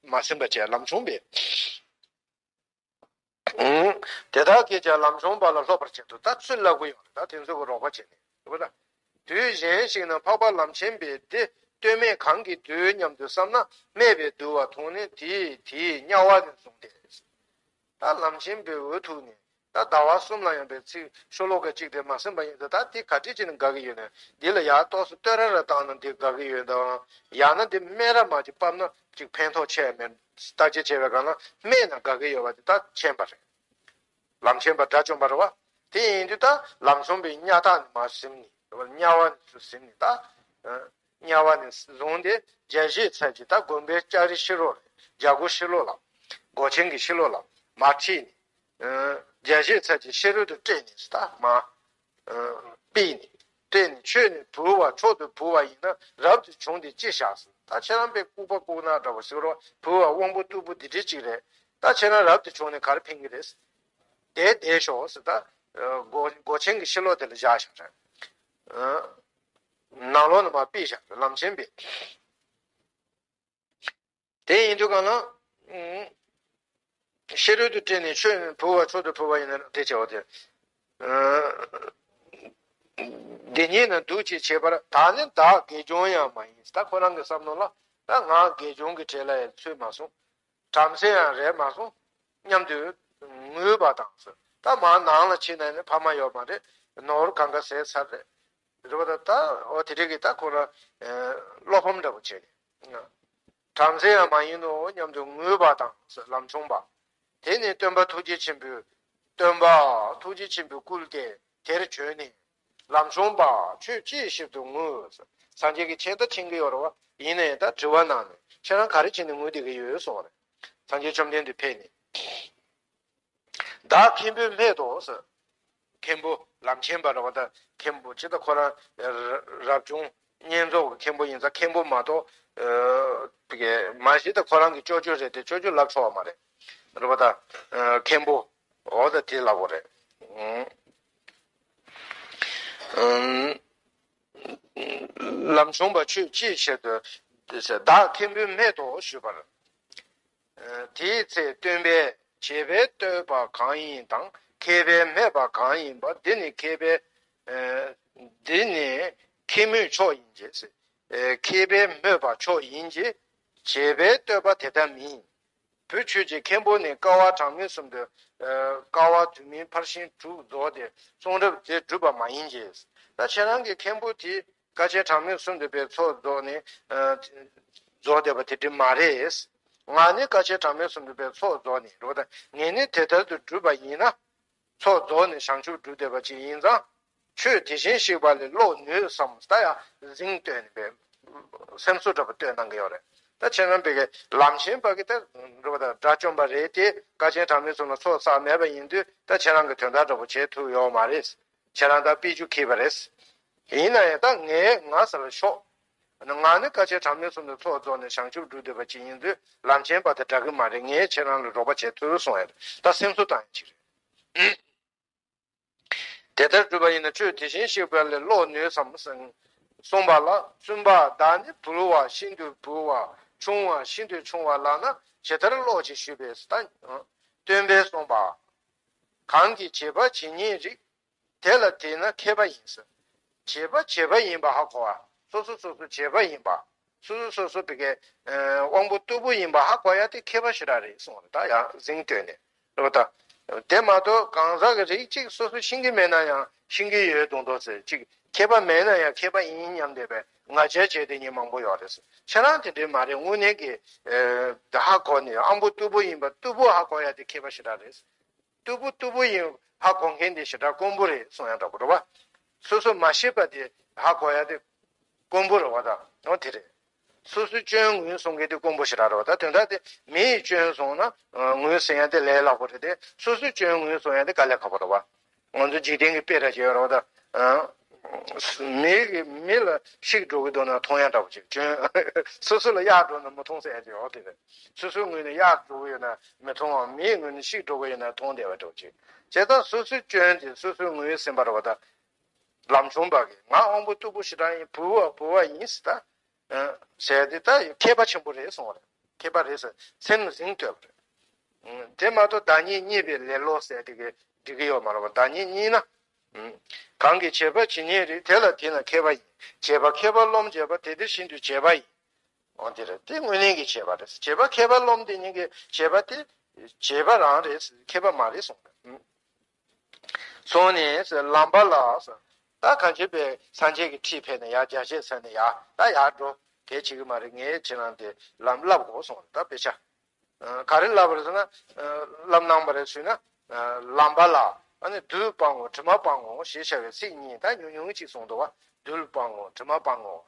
མ་ཟིན་པ་བྱས་ལམ་ཆུང་པས། དེ་དག་གིས་ཀྱང་ལམ་ཆུང་པ་ལ་སློབ་པར་བྱེད་དོ། ད་ཚུར་ལབ་ཀྱི་ཡོད་རེད། ད་དེ་ཚོ་གི་རོགས་པ་བྱས་ནས་རེད་པ། ད་དུས་གཞན་ཞིག་ན་འཕགས་པ་ལམ་ཆེན་པས་འདི་ལྟོས་མེད་གང་གིས་འདུལ་སྙམ་དུ་བསམ་ན། སྨད་པས་འདུལ་བ་མཐོང་ནས་དེས་དེའི་དམྱལ་བ་ནི་བཟུང་སྟེ། ད་ལམ་ཆེན་པའི་འོས་ཐུག་ནས་ད་ཟླ་བ་གསུམ་ལ་ཡང་པའི་ཚིག་ཤོ་ལོ་ཀ་གཅིག་དེ་མ་ཟིན་པ་ཡིན་ཙང་ད་དེ་ག་འདྲ་བྱས་ནས་དགའ་གི་ཡོད་ན། འདི་ལ་ཡར་ཏོག་ཙམ་བསྟོད་ར་ར་བཏང་ན་འདི་དགའ་གི་ཡོད་དམ། ཡང་ན་འདི་སྨད་ར་མ་ཅིག་ཕབ་ན་ཅིག་ཕན་ཐོགས་ཆེ་མེད་བརྟག་དཔྱད་བྱས་པའི་སྒང་ལ་སྨད་ན་དགའ་གི་ཡོད་པ་དེ་ད་མཁྱེན་པ་རེད། ལམ་ཆེན་པ་དགྲ་བཅོམ་པ་རེད་བ། དེ་ཡིན་དུས་ད་ལམ་ཆུང་པའི་དམྱལ་ཐག་ནས་མར་ཟིན་ནས་དམྱལ་བ་ནས་ཚུར་ཟིན་ནས་ད། དམྱལ་བ་ནས་བཟུང་སྟེ་རྒྱལ་བཞེས་ཚར་གྱི་ད་དགོན་པའི་ལྕགས་རི་ཕྱི་ལོགས་ལ་རྒྱལ་སྒོ་ཕྱི་ལོགས་ལ་སྒོ་ཆེན་གྱི་ཕྱི་ལོགས་ལ་མར་ཁྲིད་ནས། རྒྱལ་བཞེས་ཚར་གྱི་ཕྱི་རོལ་དུ་བསྐྲད་ནས་ད་མར། པིས་ནས། བསྐྲད་ནས་ཆོས་ནི་བུལ་བ་མཆོག་ཏུ་བུལ་བ་ཡིན་ན་རབ་ཏུ་བྱུང་སྟེ་ཅི་བྱ་ཟེར། ད་ཁྱེད་རང་པའི་ལྐུགས་པ་ལྐུགས་ནག་འདྲ་བོ་ཟེར་རོ་བུལ་བ་དབང་པོ་རྟུལ་པོ་འདི་འདྲའི་གཅིག་རེད། ད་ཁྱེད་རང་རབ་ཏུ་བྱུང་ནས་ག་རེ་ཕན་གྱི་རེད། བསྡད་བསྡད་ཤོག་ཟེར་ད། སྒོ་སྒོ་ཆེན་གྱི་ཕྱི་ལོགས་དེ་ལ་བཞག་བཞག་རེད། ནང་ལོགས་ནས་མར་ཕུད་བཞག་རེད་ལམ་ཆེན་པས། དེ་ཡིན་དུས་གང་ལ། ཕྱི་རོལ་དུ་བསྐྲད་ནས་ཆོས་བུལ་བ་མཆོག་ཏུ་བུལ་བ་ཡིན་ན་དེ་བྱའོ་དེ། འདི་ཉིད་ནི་འདུག་ཅེས་བྱེད་པར་བདག་ནི་བདག་དགེ་སྦྱོང་ཡང་མ་ཡིན། ད་ཁོ་རང་གི་བསམ་བློ་ལ་ད་ང་དགེ་སྦྱོང་གི་གྲས་ལ་ཡང་ཚུད་མ་སོང་། བྲམ་ཟེ་ཡང་རེད་མ་སོང་། སྙམ་དུ་ངུས་པ་དང་ཟེར། ད་མར་ནང་ལ་ཕྱིན་ན་ནི་ཕ་མ་ཡོད་མ་རེད། ནོར་གང་ག་ཟད་ཚར་རེད། རེད་པ། ད་ད་འོ་དེ་འདྲ་གི་ད་ཁོ་རང་བློ་ཕམ་འདྲ་པོ་བྱས་ནས། བྲམ་ཟེ་ཡང་མ་ཡིན་ནོ་སྙམ་དུ་ངུས་པ་དང་ཟེར་ལམ་ཆུང་པ། དེ་ནི་སྟོན་པ་ཐུགས་རྗེ་ཆེན་པོས། སྟོན་པ་ཐུགས་རྗེ་ཆེན་པོས་བསྐུལ་ཏེ་དེར་བྱོན་ནས། ལམ་ཆུང་པ་ཁྱོད་ཅིའི་ཕྱིར་དུ་ངུ། སངས་རྒྱས་ཀྱི་ཆེད་དུ་ཕྱིན་གྱི་ཡོད་རེད་བ། ཡིན་ན་ཡང་ད་དྲི་བ་གནང་ནས་ཁྱེད་རང་ག་རེ་བྱས་ནས་ངུ་བསྡད་ཀྱི་ཡོད་གསུངས་པ་རེད། སངས་རྒྱས་བཅོམ་ལྡན་འདས་ཕེབས་ནས། བདག་མཁན་པོའི་སྨད་དུ་ཟེར། མཁན་པོ་ལམ་ཆེན་པ་རེད་བ། ད་མཁན་པོ་ཇི་ལྟར་ཁོ་རང་རབ་བྱུང་བསྙེན་རྫོགས་ཀྱི་མཁན་པོ་ཡིན་ཙང་མཁན་པོ་མ་གཏོགས། མ་གཞི་ད་ཁོ་རང་གི་ཅོ་ཅོ་རེད་དེ་ཅོ་ཅོ་ལབ་ཆོག་པ་མ་རེད། རེད་བ། ད་མཁན་པོ། འོ་ད་དེ་ལབ་དགོས་རེད། ལམ་ཆུང་པ་ཁྱོད་ཅིའི་ཕྱིར་དུ། བདག་མཁན་པོའི་སྨད་དུ་ཞུས་པར། དེའི་ཚེ་སྟོན་པས་བྱས་པའི་བསྟོད་པ་གང་ཡིན་དང་མཁས་པས་སྨྲས་པ་གང་ཡིན་པ་འདི་ནི་མཁས་པའི། འདི་ནི་མཁས་མོས་མཆོག་ཡིན་གྱི། མཁས་པས་སྨྲས་པ་མཆོག་ཡིན་གྱི། བྱས་པའི་བསྟོད་པ་དེ་ལྟ་མིན། བུ་ཁྱོད་ཀྱི་མཁན་པོ་ནི་བསྐལ་པ་གྲངས་མེད་གསུམ་དུ། བསྐལ་པ་དུས་མིན་ཕར་ཕྱིན་དྲུག་རྫོགས་ཏེ་གསུང་རབ་དེ་བསྒྲུབས་པ་མ་ཡིན་གྱི། ད་ཁྱེད་རང་གི་མཁན་པོ་དེ་བསྐལ་ཆེན་གྲངས་མེད་གསུམ་དུ་པའི་ཚོགས་རྫོགས་ནས། རྫོགས་བསྡད་པ་དེ་འདྲ་མ་རེད། ང་ནི་བསྐལ་ཆེན་གྲངས་མེད་གསུམ་དུ་པའི་ཚོགས་རྫོགས་ནས་རོ། ད་ངས་ནི་དེ་ལྟར་དུ་བསྒྲུབས་པ་ཡིན་ན། ཚོགས་རྫོགས་ནས་བྱང་ཆུབ་སྒྲུབ་བསྡད་པ་ཅིག་ཡིན་ཙང་། ཆོས་དེ་བཞིན་གཤེགས་པ་ལས་བློ་ནུས་སམ། ད་ཡང་གཟེངས་བསྟོད་ནས་པའི་སེམས་གསོ་འདྲ་པོ་བསྟོད་གནང་གི་ཡོད་རེད། ད་ཁྱེད་རང་པའི་གི་ལམ་ཆེན་པ་གི་ད་འགྲོ་བ་དང་དགྲ་བཅོམ་པ་རེད་དེ་བསྐལ་ཆེན་གྲངས་མེད་གསུམ་ལ་ཚོགས་བསགས་མེད་པ་ཡིན་དུས་ད་ཁྱེད་རང་གི་དོན་དག་འདྲ་པོ་བྱེད་ཐུབ་ཡོད་མ་རེད། ཁྱེད་རང་ད་དཔེ་རྒྱུ་ཁེལ་བ་རེད། ཡིན་ན་ཡང་ད་ངས་ང་ཟེར་ལ་ཤོག་ང་ནི་བསྐལ་ཆེན་གྲངས་མེད་གསུམ་དུ་ཚོགས་རྫོགས་ནས་བྱང་ཆུབ་སྒྲུབ་བསྡད་པ་ཅིག་ཡིན་དུས་ལམ་ཆེན་པ་དང་འདྲ་གི་མ་རེད། ངས་ཁྱེད་རང་ལ་རོགས་པ་བྱེད་ཐུབ་གསུངས་ཡ་རེད། ད་སེམས་གསོ་བཏང་ཡ་ཅིག་རེད། དེ་ལྟར་བསྒྲུབས་པ་ཡིན་ན་ཆོས་དེ་བཞིན་གཤེགས་པ་ལས་བློ་ནུས་སམ་གསུངས་པ་ལ། བཙུན་པ་བདག་ནི་བུལ་བ་ཤིན་ཏུ་བུལ་བ་ཆུང་བ་ཤིན་ཏུ་ཆུང་བ་ལགས་ན་ཇི་ལྟར་ཀློག་ཅེས་ཞུས་པས། ད་སྟོན་པས་གསུངས་པ། གང་གིས་བྱེད་པ་ཇི་སྙེད་རིགས། དེ་ལ་དེས་ན་མཁས་པ་ཡིན་ཟེར། བྱེད་པ་བྱེད་པ་ཡིན་པ་ཧ་གོ་བ། སོ་སོ་སོ་སོ་བྱེད་པ་ཡིན་པ། སོ་སོ་སོ་སོ་བི་གའི་དབང་པོ་རྟུལ་པོ་ཡིན་པ་ཧ་གོ་ཡ་དེ་མཁས་པ་ཞེ་དྲག་རེད་གསུངས་པ་རེད། ད་ཡང་གཟེངས་བསྟོད་ནས་རེད་པ། ད་དེ་མ་གཏོགས་གང་ཟག་གི་རིགས་གཅིག་སོ་སོ་ཤེས་ཀྱི་མེད་ན་ཡང་ཤེས་ཀྱི་ཡོད་མདོག་མདོག་ཟེར། གཅིག་མཁས་པ་མེད་ན་ཡང་མཁས་པ་ཡིན་སྙམ་བསྡད་པའི་ང་རྒྱལ་བྱེད་དེ་ཉིད་མང་པོ་ཡོད་རེད། ཁྱེད་རང་དེ་འདྲའི་མ་རེད། དངོས་གནས་ཀྱི་ཧ་གོ་ནས་དབང་པོ་རྟུལ་པོ་ཡིན་པ་རྟུལ་པོ་ཧ་གོ་ཡ་དེ་མཁས་པ་ཞེ་དྲག་རེད། རྟུལ་པོ་རྟུལ་པོ་ཡིན་ཧ་གོ་མཁན་དེ་ཞེ་དྲག་དཀོན་པོ་རེད་གསུང་ཡ་འདྲ་པོ་རེད་བ། སོ་སོ་མ་ཤེས་པ་དེ་ཧ་གོ་ཡ་དེ། དཀོན་པོ་རེད་བ་ད། འོ་དེ་རེད། སོ་སོའི་སྐྱོན་ངོས་བཟུང་མཁན་དེ་དཀོན་པོ་ཞེ་དྲག་རེད་བ་ད། དོན་དག་དེ་མི་ཡི་སྐྱོན་བཟུང་ན་ངོས་ཟིན་ཡ་དེ་ལས་སླ་པོ་རེད་དེ། སོ་སོའི་སྐྱོན་ངོས་བཟུང་ཡ་དེ་དཀའ་ལས་ཁག་པོ་རེད་བ། ང་ཚོ་འཇིག་རྟེན་གྱི་དཔེ་འདྲ་ཅིག་ཡོད་རེད་བ་ད། མི་གི་མི་ལ་ཤིག་འགྲོ་གི་འདུག་ན་མཐོང་ཡ་འདྲ་པོ་ཅིག་སྐྱོན། སོ་སོ་ལ་གཡག་འགྲོ་ན་མི་མཐོང་ཟེར་ཡ་ཅིག་འོ་དེ་རེད། སོ་སོའི་ངོས་ནས་གཡག་འགྲོ་གི་ཡོད་ན་མི་མཐོང་བ། མིའི་ངོས་ནས་ཤིག་འགྲོ་གི་ཡོད་ན་མཐོང་བསྡད་པ་འདྲ་པོ་ཅིག་བྱས་ཙང་སོ་སོའི་སྐྱོན་དེ་སོ་སོའི་ངོས་ཟིན་པ་རེད་བ་ད། ལམ་ཆུང་པ་གིས་ང་དབང་པོ་སྟུག་པོ་ཞེ་དྲག་ཡིན། བུ་བ་བུ་བ་ཡིན་ཟེར་ད། ཟེར་དེ་ད་མཁས་པ་ཆེན་པོ་རེད་གསུངས་པ་རེད། མཁས་པ་རེད་ཟེར་སེམས་ཟིན་ལྟོས་པ་རེད། དེ་མ་གཏོགས་བདག་ཉིད་རྙེད་པའི་ལེ་ལོ་ཟེར་དེ་གི་འགྲིག་གི་ཡོད་མ་རེད་པ། བདག་ཉིད་རྙེད་ན། གང་གིས་བྱས་པ་ཇི་སྙེད་རིགས། དེ་ལ་དེས་ན་མཁས་པ་ཡིན། བྱས་པ་མཁས་པ་རློམ་བྱས་པ། དེ་དེ་བཞིན་དུ་བྱས་པ་ཡིན། འོ་དེ་རེད། དེ་དངོས་གནས་ཀྱི་བྱས་པ་རེད། བྱས་པ་མཁས་པ་རློམ་དེ་ཉིད་ཀྱི་བྱས་པ་དེ་བྱས་པ་རང་རེད། མཁས་པ་མ་རེད་གསུངས་པ་རེད། སོང་ནས་ལམ་པ་ལ། ད་གང་བྱེད་པའི་སངས་རྒྱས་ཀྱི་ཁྲིད་ཕེབས་ནས་ཡར་རྒྱ་ཆེ་ས་ནས་ཡར་ད་ཡར་འགྲོ་དེ་བྱེད་ཀྱི་མ་རེད། ངས་ཁྱེད་རང་དེ་ལམ་བསླབ་དགོས་གསུངས་པ་རེད། ད་དཔེ་ཆ། ག་རེ་བསླབ་པ་རེད་ཟེར་ན། བསླབ་གནང་བ་རེད་ཟེར་ན། ལམ་པ་ལ། ཨ་ནི་རྡུལ་སྤང་ངོ་དྲི་མ་སྤང་ངོ་ཞེས་བྱ་བའི་ཚིག་གཉིས། ད་ཉུང་ཉུང་ཅིག་གསུངས་འདུག་བ། རྡུལ་སྤང་ངོ་དྲི་མ་སྤང་ངོ་།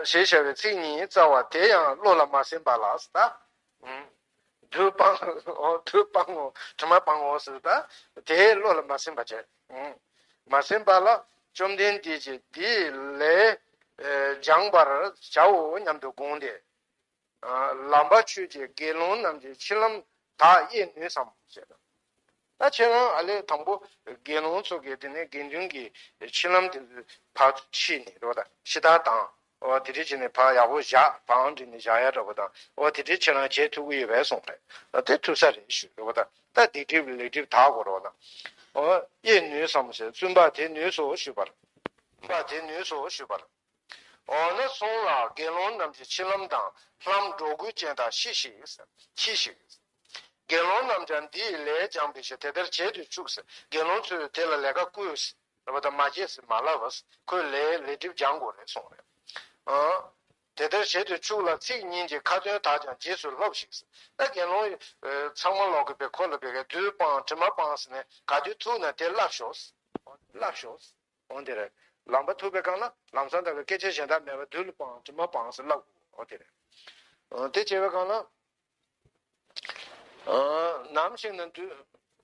ཞེས་བྱ་བའི་ཚིག་གཉིས་རྩ་བ་དེ་ཡང་བློ་ལ་མ་སིམ་པ་ལ་ཟེར་ད། རྡུལ་སྤང་ངོ་དྲི་མ་སྤང་ངོ་ཟེར་ད། དེ་བློ་ལ་མ་སིམ་པ་བྱས། མ་སིམ་པ་ལ་བཅོམ་ལྡན་འདས་ཀྱིས་འདི་ལས་སྦྱངས་པར་བྱའོ་སྙམ་དུ་དགོངས་ཏེ། ལམ་པ་ཆོས་ཀྱི་དགེ་སློང་རྣམས་ཀྱི་མཆིལ་ལྷམ་དག་དབྱེ་ནུས་སམ་ཞེས། ད་ཁྱེད་རང་ཨ་ལས་དང་པོ་དགེ་སློང་ཚོ་གིས་དེ་ནས་དགེ་འདུན་གྱི་མཆིལ་ལྷམ་དེ་ཚོ་ཕར་ཕྱིས་ནས་རོ་ད་ཕྱི་ཐག་དང་། འོ་དེ་འདྲ་བྱས་ནས་ཕར་ཡག་པོ་བཞག་པའང་བྲིས་ནས་བཞག་ཡ་འདྲ་པོ་དང་། འོ་དེ་འདྲ་ཁྱེད་རང་བྱེད་ཐུབ་ཀྱི་ཡོད་པས་གསུངས་རེད། དེ་ཐུབ་ས་རེད་ཞུ་རོ་ད། ད་སྡིག་སྒྲིབ་ལས་སྒྲིབ་དག་དགོས་རོ་ན། འོ་དབྱེ་ནུས་སམ་ཟེར། བཙུན་པ་དེ་ནུས་སོ་ཞུས་པར། བཙུན་པ་དེ་ནུས་སོ་ཞུས་པར། འོ་ན་སོང་ལ་དགེ་སློང་རྣམས་ཀྱི་མཆིལ་ལྷམ་དང་ལྷམ་སྒྲོ་གུ་ཅན་དག་ཤི་ཞིག་ཤི་ཞིག་དགེ་སློང་རྣམས་ཀྱང་འདི་ཡི་ལས་སྦྱངས་པའི་ཕྱིར་དེ་ལྟར་བྱེད་དུ་བཅུག་ཟེར། དགེ་སློང་ཚོས་དེ་ལ་ལས་ཀ་བསྐུལ་ཟེར་བ་དང་མ་བྱེད་ཟེར་མ་ལབ་པ་ཟེར། ཁོས་ལས་ལས་སྒྲིབ་སྦྱང་དགོས་རེད་གསུངས་རེད། ཨ། དེ་ལྟར་བྱེད་དུ་བཅུག་ལ་ཚིག་གཉིས་ཀྱི་ཁ་ཏོན་དག་ཀྱང་རྗེས་སུ་སློབས་ཤིག་ཟེར། ད་དགེ་སློང་ཚང་མ་ལོག་གི་པའི་ཁོ་ལ་པའི་རྡུལ་སྤང་དྲི་མ་སྤང་ཟེར་ནས་ག་དུས་ཐུག་ན་དེ་བསླབ་ཤོག་བསླབ་ཤོག་འོན་ཏེ་རེད། ལམ་པ་ཐུག་པའི་སྒང་ལ་ལམ་སང་ད་གི་སྐད་ཆ་གཞན་དག་མེད་པར་རྡུལ་སྤང་དྲི་མ་སྤང་ཟེར་བསླབ་དགོས། འོ་དེ་རེད། འོ་དེ་བྱས་པའི་སྒང་ལ། ཨ། ནམ་ཞིག་ན་འདུལ།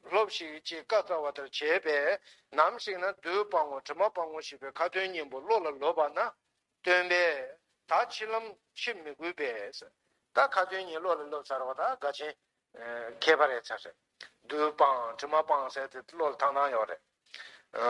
སློབས་ཤིག་ཅེས་བཀའ་སྩལ་བ་ལྟར་བྱས་པས། ནམ་ཞིག་ན་རྡུལ་སྤང་ངོ་དྲི་མ་སྤང་ངོ་ཞེས་པའི་ཁ་ཏོན་སྙིང་པོ་བློ་ལ་ལོབས་པ་ན། སྟོན་པས། ད་མཆིལ་ལྷམ་ཕྱིར་མི་དགོས་པས། ད་ཁ་ཏོན་གཉིས་བློ་ལ་ལོབས་ཚར་བ་ད་དགའ་ཆེན། མཁས་པ་རེད་ཚར་རེད། རྡུལ་སྤང་དྲི་མ་སྤང་ཟེར་དེ་བློ་ལ་ཐང་ཐང་ཡོད་རེད།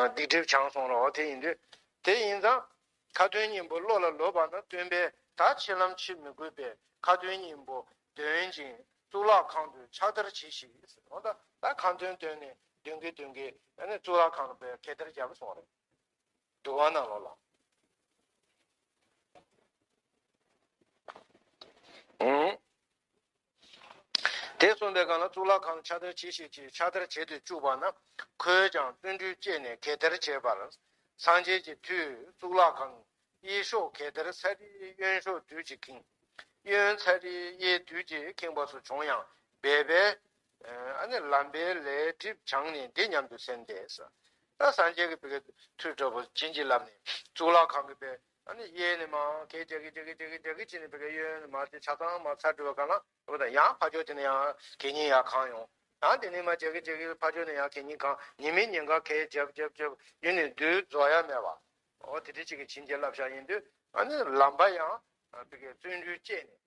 སྡིག་སྒྲིབ་བྱང་སོང་རོགས་དེ་ཡིན་དུས། དེ་ཡིན་ཙང་། ཁ་ཏོན་སྙིང་པོ་བློ་ལ་ལོབས་པ་ན་སྟོན་པས་ད་མཆིལ་ལྷམ་ཕྱིར་མི་དགོས་པས་ཁ་ཏོན་སྙིང་པོ་འདོན་ཅིང་གཙུག་ལག་ཁང་དུ་ཕྱག་བསྟར་གྱིས་ཤིག་འོ་ད་ད་ཁ་ཏོན་བཏོན་ནས་འདོན་གྱིན་འདོན་གྱིན་ཨ་ནི་གཙུག་ལག་ཁང་དུ་ཕྱག་བསྟར་བརྒྱབ་སོང་རེད། འདུལ་བ་ནང་ལོགས་ལ། ཨུང་། དེ་གསུངས་པའི་སྒང་ལ་གཙུག་ལག་ཁང་ཕྱག་བསྟར་གྱིས་ཤིག་ཅེས་ཕྱག་བསྟར་བྱེད་དུ་བཅུག་པ་ན། ཁོས་ཀྱང་བརྩོན་འགྲུས་བསྐྱེད་ནས་གད་བདར་བྱས་པར། སངས་རྒྱས་ཀྱི་མཐུས་གཙུག་ལག་ཁང་གཡས་ཕྱོགས་གད་བདར་ཚར་རེ་གཡོན་ཕྱོགས་རྡུལ་གྱིས་ཁེངས། གཡོན་ཚར་རེ་གཡས་རྡུལ་གྱིས་ཁེངས་པ་སོགས་བྱུང་ཡང་སྦས་པས། ཨ་ནི་ལམ་པའི་ལས་སྒྲིབ་བྱང་ནས་འདི་སྙམ་དུ་སེམས་ཏེ། ད་སངས་རྒྱས་ཀྱི་བི་གའི་མཐུས་འགྲོ་བོ་བྱིན་གྱིས་བརླབས་ནས་གཙུག་ལག་ཁང་གི་བི་ཨ་ནི་གཡས་ནས་མར་གད་རྒྱག་གི་རྒྱག་གི་རྒྱག་གི་རྒྱག་གི་བྱས་ནས་བི་གའི་གཡོན་ནས་མར་དེ་ཆ་ཚང་མར་ཚར་གྲུབ་པ་གང་ལ། འོ་ད་ཡང་ཕར་ཕྱོགས་དེ་ནས་ཡང་གད་སྙིགས་ཡར་གང་ཡོང་། ཡང་དེ་ནས་མར་རྒྱག་གི་རྒྱག་གི་ཕར་ཕྱོགས་ནས་ཡང་གད་སྙིགས་གང་། ཉི་མའི་ཉིན་གང་གད་རྒྱབ་རྒྱབ་རྒྱབ་ཡིན་ནས་རྡུལ་རྫོགས་ཡ་མེད་པ། འོ་དེ་འདྲ་ཅིག་གི་བྱིན་གྱིས་བརླབས་བཞག་ཡིན་དུས་ཨ་ནི་ལམ་པ་ཡང་བི་གའི་བརྩོན་འགྲུས་བསྐྱེད་ནས་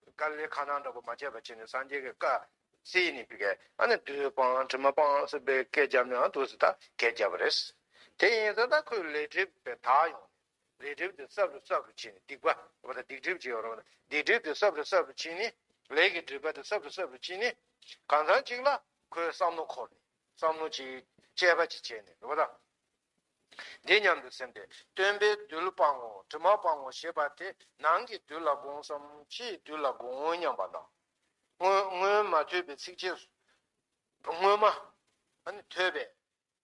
དཀའ་ལས་ཁག་ནང་འདྲ་པོ་མ་བྱས་པ་བྱས་ནས་སངས་རྒྱས་ཀྱི་བཀའ་བརྩིས་ནས་བི་གའི་ཨ་ནི་རྡུལ་སྤང་དྲི་མ་སྤང་ཟེར་བའི་སྐད་རྒྱབ་ནས་ཨ་འདུག་སེ་ད་གད་རྒྱབ་པ་རེད། དེ་ཡིན་ཙང་ད་ཁོས་ལས་སྒྲིབ་པའི་དག་ཡོང་། ལས་སྒྲིབ་དེ་སྲབ་རུ་སྲབ་རུ་ཕྱིན་ནས་སྡིག་པ་འོ་ད་སྡིག་སྒྲིབ་ཅིག་ཡོད་རེད་བ། སྡིག་སྒྲིབ་དེ་སྲབ་རུ་སྲབ་རུ་ཕྱིན་ནས། ལས་ཀྱི་སྒྲིབ་པ་དེ་སྲབ་རུ་སྲབ་རུ་ཕྱིན་ནས། གང་ཚང་གཅིག་ལ་ཁོའི་བསམ་བློ་འཁོར་ནས་བསམ་བློ་ཅིག་དཔྱད་པ་ཅིག་བྱས་ནས་རེད་བ་ད། འདི་སྙམ་དུ་སེམས་ཏེ། སྟོན་པས་རྡུལ་སྤང་ངོ་དྲི་མ་སྤང་ངོ་ཞེས་པ་དེ་ནང་གི་རྡུལ་ལ་དགོངས་སམ་ཕྱིའི་རྡུལ་ལ་དགོངས་སྙམ་པ་དང་། སྔོན་སྔོན་མ་ཐོས་པའི་ཚིགས་བཅད་སྔོན་མ་ཨ་ནི་ཐོས་པའི་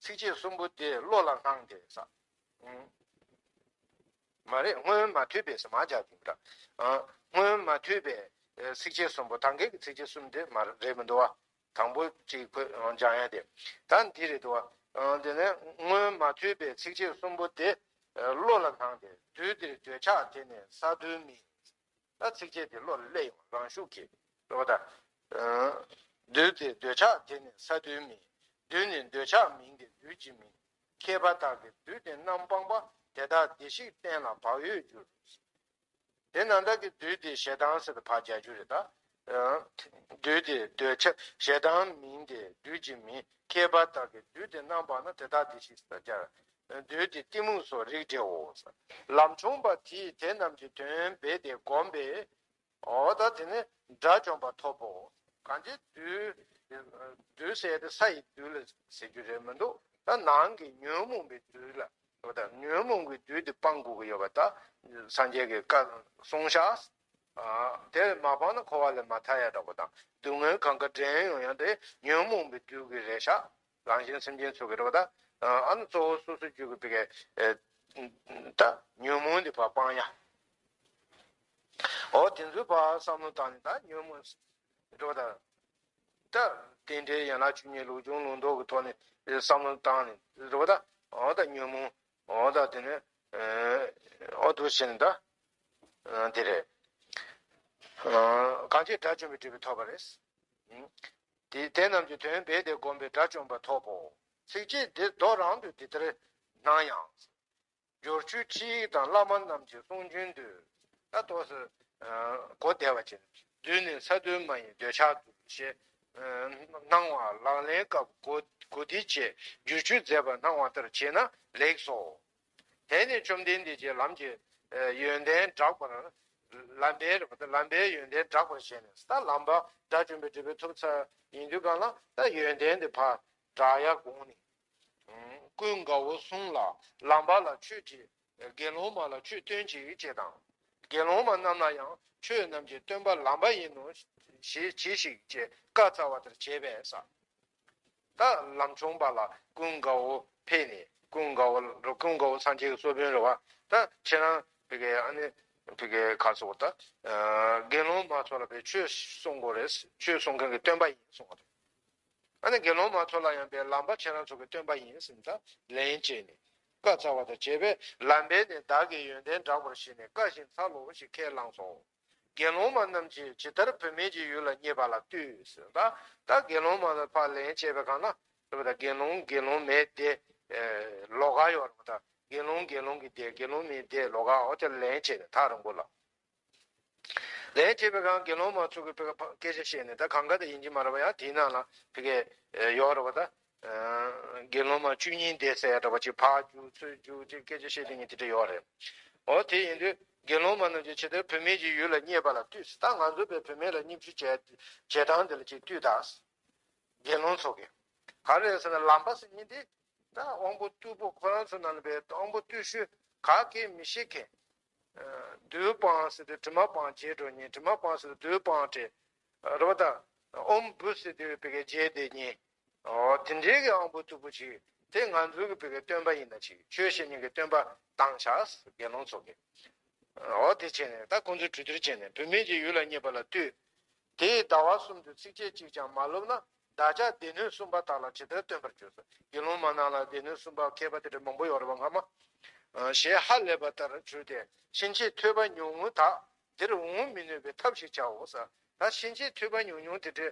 ཚིགས་བཅད་གསུམ་པོ་དེ་བློ་ལ་བསླངས་ཏེ་ས། ཨུམ། མ་རེད། སྔོན་མ་ཐོས་པའི་ཟེར་མ་བྱ་གི་འདྲ། ཨ། སྔོན་མ་ཐོས་པའི་ཚིགས་བཅད་གསུམ་པོ་ད་གིན་གྱི་ཚིགས་བཅད་གསུམ་དེ་མ་རེད་མི་འདུག་བ། དང་པོ་གཅིག་ཁོས་སྦྱང་ཡ་དེ། ད་འདི་རེད་འདུག་བ། དེ་ནས་སྔོན་མ་ཐོས་པའི་ཚིགས་བཅད་གསུམ་པོ་དེ། བློ་ལ་སྣང་སྟེ། དུས་དེར་འདོད་ཆགས་དེ་ནི་ས་རྡུལ་མིན། ད་ཚིགས་བཅད་དེ་བློ་ལ་སླེབས་ཡོང་། རང་ཤུགས་ཀྱིས་རེད་པ་ད། དུས་དེར་འདོད་ཆགས་དེ་ནི་ས་རྡུལ་མིན། དུས་ནི་འདོད་ཆགས་མིན་ཏེ་དུས་ཀྱི་མིན། མཁས་པ་དག་གིས་དུས་དེ་རྣམ་སྤངས་པ། དེ་དག་བདེ་གཤེགས་བསྟན་ལ་བག་ཡོད་འགྱུར། དེ་ན་བདག་གི་དུས་དེ་ཞེ་སྡང་ཟེར་ཏེ་ཕར་རྒྱག་རྒྱུ་རེད་ད། དུས་དེ་འདོད་ཆགས་ཞེ་སྡང་མིན་ཏེ་དུས་ཀྱི་མིན། མཁས་པ་དག་གིས་དུས་དེ་རྣམ་སྤངས་ན། དེ་དག་བདེ་གཤེགས་སུ་སྦྱར། དུས་དེ་གཏི་མུག་སོགས་རིགས་འགྲེའོ། ལམ་ཆུང་པ་དེས་དེ་རྣམས་ཀྱི་དོན་རྦད་དེ་བསྒོམས་པས། འོ་ད་དེ་ནི་དགྲ་བཅོམ་པ་ཐོབ་བོ། གང་ཅི་དུས་དུས་ཟེར་ཏེ་ས་ཡི་དུས་ལ་ཟེར་རྒྱུ་རེད་མི་འདུག་ད་ནང་གི་ཉོན་མོངས་པའི་དུས་ལ། ད་ཉོན་མོངས་ཀྱི་དུས་དེ་སྤང་དགོས་ཀྱི་ཡོད་པ་ད་སངས་རྒྱས་ཀྱིས་བཀའ་གསུངས་ཤག་དེ་མ་སྤངས་ན་འཁོར་བ་ལས་མ་ཐར་ཡ་འདྲ་པོ་དང་། སྡུག་བསྔལ་གང་ག་འདྲེན་ཡོང་ཡ་དེ་ཉོན་མོངས་པའི་དུས་ཀྱི་རེད་ཤག་རང་གཞན་སེམས་ཅན་ཚོ་གི་རེད་པ་ད། ཨ་ནི་གཙོ་བོ་སོ་སོ་རྒྱུད་ཀྱི་བི་གའི་ད་ཉོན་མོངས་དེ་ཕར་སྤང་ཡ། འོ་དེ་ཚོའི་བར་བསམ་བློ་བཏང་ནས་ད་ཉོན་མོངས་འགྲོ་དང་། ད་རྟེན་འབྲེལ་ཡན་ལག་བཅུ་གཉིས་ལུགས་འབྱུང་ལུགས་ལྡོག་གི་ཐོག་ནས་བསམ་བློ་བཏང་ནས་འགྲོ་ད། འོ་ད་ཉོན་མོངས། འོ་ད་དེ་ནས་འོ་འདུ་བྱེད་ནས་ད་དེ་རེད། གང་ཅི་དགྲ་བཅོམ་པའི་སྒྲུབ་པས་ཐོབ་པ་རེད། དེ་དེ་རྣམས་ཀྱི་དོན་རྦད་དེ་བསྒོམས་པས་དགྲ་བཅོམ་པ་ཐོབ་བོ། ཚིགས་བཅད་འདི་མདོ་རང་དུ་འདི་ལྟར་སྣང་ཡང་། སྦྱོར་ཆོས་ཁྲིད་ཡིག་དང་བླ་མ་རྣམས་ཀྱི་གསུང་རྒྱུན་དུ། ད་ཏོག་ཙམ་གོ་བདེ་བ་བྱས། དུས་ནི་ས་རྡུལ་མ་ཡིན་འདོད་ཆགས་དུ་ཞེས་སྣང་བ་ལག་ལེན་སྐབས་གོ་གོ་བདེ་བྱས་བསྒྱུར་བཅོས་མཛད་པ་སྣང་བ་ལྟར་བྱས་ན་ལེགས་སོ། དེ་ནི་བཅོམ་ལྡན་འདས་ཀྱིས་ལམ་གྱི་ཡོན་ཏན་བསྒྲགས་པར། ལམ་པའི་རེད་པ་ད། ལམ་པའི་ཡོན་ཏན་བསྒྲགས་པར་བྱས་ནས། ད་ལམ་པ་དགྲ་བཅོམ་པའི་སྒྲུབ་པས་ཐོབ་ཚར་ཡིན་དུས་གང་ལ་ད་ཡོན་ཏན་དེ་ཕར་བསྒྲགས་ཡ་དགོངས་ནས། ཀུན་དགའ་བོ་གསུང་ལ་ལམ་པ་ལ་ཆོས་དྲིས། དགེ་སློང་མ་ལ་ཆོས་སྟོན་ཅིག་ཅེས་དང་། དགེ་སློང་མ་རྣམས་ལ་ཡང་ཆོས་རྣམས་ཀྱི་སྟོན་པ་ལམ་པ་ཡིན་ནོ་ཞེས་གྱིས་ཤིག་ཅེས་བཀའ་སྩལ་བ་ལྟར་བྱས་པས་ཟེར། ད་ལམ་ཆུང་པ་ལ་ཀུན་དགའ་བོ་ཕེབས་ནས། ཀུན་དགའ་བོ་རུ་ཀུན་དགའ་བོ་སངས་རྒྱས་ཀྱི་སློབ་དཔོན་རེད་བ། ད་ཁྱེད་རང་བི་གའི་ཨ་ནི་བི་གའི་ག་སོགས་ད་དགེ་སློང་མ་ཚོ་ལ་བའི་ཆོས་གསུང་དགོས་རེད། ཆོས་གསུང་མཁན་གྱི་སྟོན་པ་ཡིན་གསུང་བ་རེད། ཨ་ནི་དགེ་སློང་མ་ཚོ་ལ་ཡང་བའི་ལམ་པ་ཁྱེད་རང་ཚོ་གི་སྟོན་པ་ཡིན་ཟེར་ནས་ད་ལན་བྱས་ནས་བཀའ་སྩལ་བ་དང་བཅས་པས། ལམ་པས་ནི་བདག་གི་ཡོན་ཏན་བསྒྲགས་པར་བྱས་ནས་བཀའ་བཞིན་འཚལ་ལོ་ཞེས་ཁས་བླངས་སོ། དགེ་སློང་མ་རྣམས་ཀྱིས་ཇི་ལྟར་བུད་མེད་ཀྱི་ཡུལ་ལ་བསྙེགས་པ་ལ་ལྟོས་ཟེར། ད་ད་དགེ་སློང་མ་ལ་ཕར་ལན་བྱས་པའི་སྒང་ལ་རེད་པ་ད། དགེ་སློང་དགེ་སློང་མའི་སྡེ་ལོགས་ཀ་ཡོད་རེད་པ་ད། དགེ་སློང་དགེ་སློང་གི་སྡེ། དགེ་སློང་མའི་སྡེ་ལོགས་ཀ། འོ་དེ་ལན་བྱས་ནས་ཐག་རིང་པོ་ལ། ལན་བྱས་པའི་སྒང་དགེ་སློང་མ་ཚོ་གི་བི་གའི་སྐད་ཆ་བཤད་ནས། ད་གང་ག་དེ་ཡིན་གྱི་མ་རེད་པ། ཡང་དེའི་ནང་ལ་བི་གའི་ཡོད་རེད་པ་ད། དགེ་སློང་མ་བཅུ་གཉིས་སྡེ་ཟེར་ཡ་འདྲ་པོ་ཅིག་ཕར་རྒྱུག་ཚུར་རྒྱུག་ཅིག་སྐད་ཆ་བཤད་དེ་ཉིད་དེ་འདྲ་ཡོད་རེད། འོ་དེ་ཡིན་དུས་དགེ་སློང་མ་རྣམས་ཀྱིས་ཇི་ལྟར་བུད་མེད་ཀྱི་ཡུལ་ལ་བསྙེགས་པ་ལ་ལྟོས། ད་ང་ཚོ་བའི་བུད་མེད་ལ་བསྙེགས་བཅོས་བྱས་བྱེད་སྟངས་དེ་ལ་ཅིག་ལྟོས་དང་། དགེ་སློང་ཚོ་གི་ག་རེ་རེད་ཟེར་ན། ལམ་པ་ཟེར་མཁན་དེ་ད་དབང་པོ་རྟུལ་པོ་ཁོ་རང་ཚོ་ནང་ལ་བའི་དབང་པོ་རྟུལ་ཤོས་ག་གེ་མི་ཤེས་མཁན། རྡུལ་སྤངས་ཟེར་དུས་དྲི་མ་སྤངས་བྱས་འགྲོ་མཁན། དྲི་མ་སྤངས་ཟེར་དུས་རྡུལ་སྤངས་བྱས། རེད་པ་ད། ཨོཾ་བུ་ཟེར་དུས་བི་གའི་བརྗེད་དེ་ཉན། འོ་དེ་འདྲའི་གི་དབང་པོ་རྟུལ་པོ་ཅིག་དེ་ང་ཚོའི་གི་བི་གའི་སྟོན་པ་ཡིན་ན་ཅིག་ཆོས་བཤད་མཁན་གྱི་སྟོན་པ་བཏང་བཞག་དགེ་སློང་ཚོ་གི། འོ་དེ་བྱས་ནས་ད་ཁོང་ཚོས་གྲོས་བསྡུར་བྱས་ནས་བུད་མེད་ཀྱི་ཡུལ་ལ་བསྙེགས་པ་ལ་ལྟོས། དེས་ཟླ་བ་གསུམ་དུ་ཚིགས་བཅད་གཅིག་ཀྱང་མ་ལོབས་ན། བདག་ཅག་སྡེ་སྣོད་གསུམ་པ་དག་ལ་ཇི་ལྟར་སྟོན་པར་བྱོས་སོ། དགེ་སློང་མ་རྣམས་ལ་སྡེ་སྣོད་གསུམ་པ་མཁས་པ་དེ་འདྲ་མང་པོ་ཡོད་རེད་པ་སྔ་མ། ཞེས་ཧ་ལས་པ་ལྟར་གྱུར་ཏེ། ཕྱིན་ཆད་ཐོས་པ་ཉུང་ངུ་དག་འདིར་འོང་མི་ནུས་པའི་ཐབས་ཤིག་བྱའོ་ཟེར། ད་ཕྱིན་ཆད་ཐོས་པ་ཉུང་ཉུང་དེ་འདྲའི་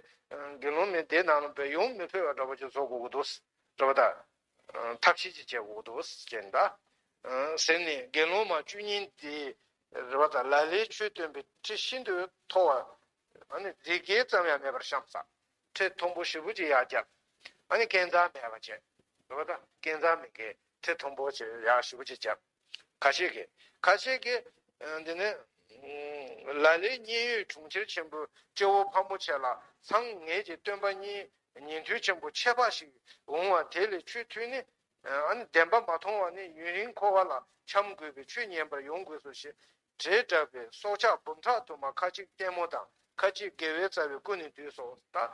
དགེ་སློང་མའི་སྡེ་ནང་ལ་བས་ཡོང་མི་ཕོད་པ་འདྲ་པོ་ཅིག་བཟོ་དགོས་ཀྱི་འདུག་རེད་པ་ད། ཐབས་ཤེས་ཅིག་བྱེད་དགོས་ཀྱི་འདུག་ཟེར་ནས་ད། ཟེར་ནས་དགེ་སློང་མ་བཅུ་གཉིས་དེས་རེད་པ་ད། ལ་ལས་ཆོས་སྟོན་པའི་ཁྲི་ཤིན་ཏུ་མཐོ་བ། ཨ་ནི་རི་རྒྱལ་ཙམ་ཡང་མེད་པར་བཤམས་ས། ཁྲི་མཐོན་པོ་ཞེ་པོ་ཅིག་ཡར་བརྒྱབ། ཨ་ནི་སྐས་འཛེག་མེད་པ་བྱས། རེད་པ་ད། སྐས་འཛེག་མེད་མཁན་ཁྲི་མཐོན་པོ་ཅིག་ཡར་ཞེ་པོ་ཅིག་བརྒྱབ། ཁ་ཤས་ཀྱིས། ཁ་ཤས་ཀྱིས། ཨ། འདི་ནི། ཨ། ལ་ལས་མཉན་ཡོད་གྲོང་ཁྱེར་ཆེན་པོའི་སྐྱེ་བོ་ཕལ་མོ་ཆེ་ལ་སང་ངེད་ཀྱི་སྟོན་པ་ཉིད་ཉན་ཐོས་ཆེན་པོ་ཆད་པ་ཞིག་འོང་བ་དེ་ལས་ཆོས་ཐོས་ནས། ཨ་ནི་བདེན་པ་མ་མཐོང་བ་ནི་ཡུན་རིང་འཁོར་བ་ལ་འཁྱམས་དགོས་པས་ཆོས་ཉན་པར་ཡོང་དགོས་སོ་ཞེས་དྲིལ་བསྒྲགས་པའི་སྲོག་ཆགས་འབུམ་ཕྲག་དུ་མ་ཁ་ཅིག་ལྟད་མོ་དང་ཁ་ཅིག་དགེ་བའི་རྩ་བའི་ཀུན་ནས་བསྡུས་སོ། ད།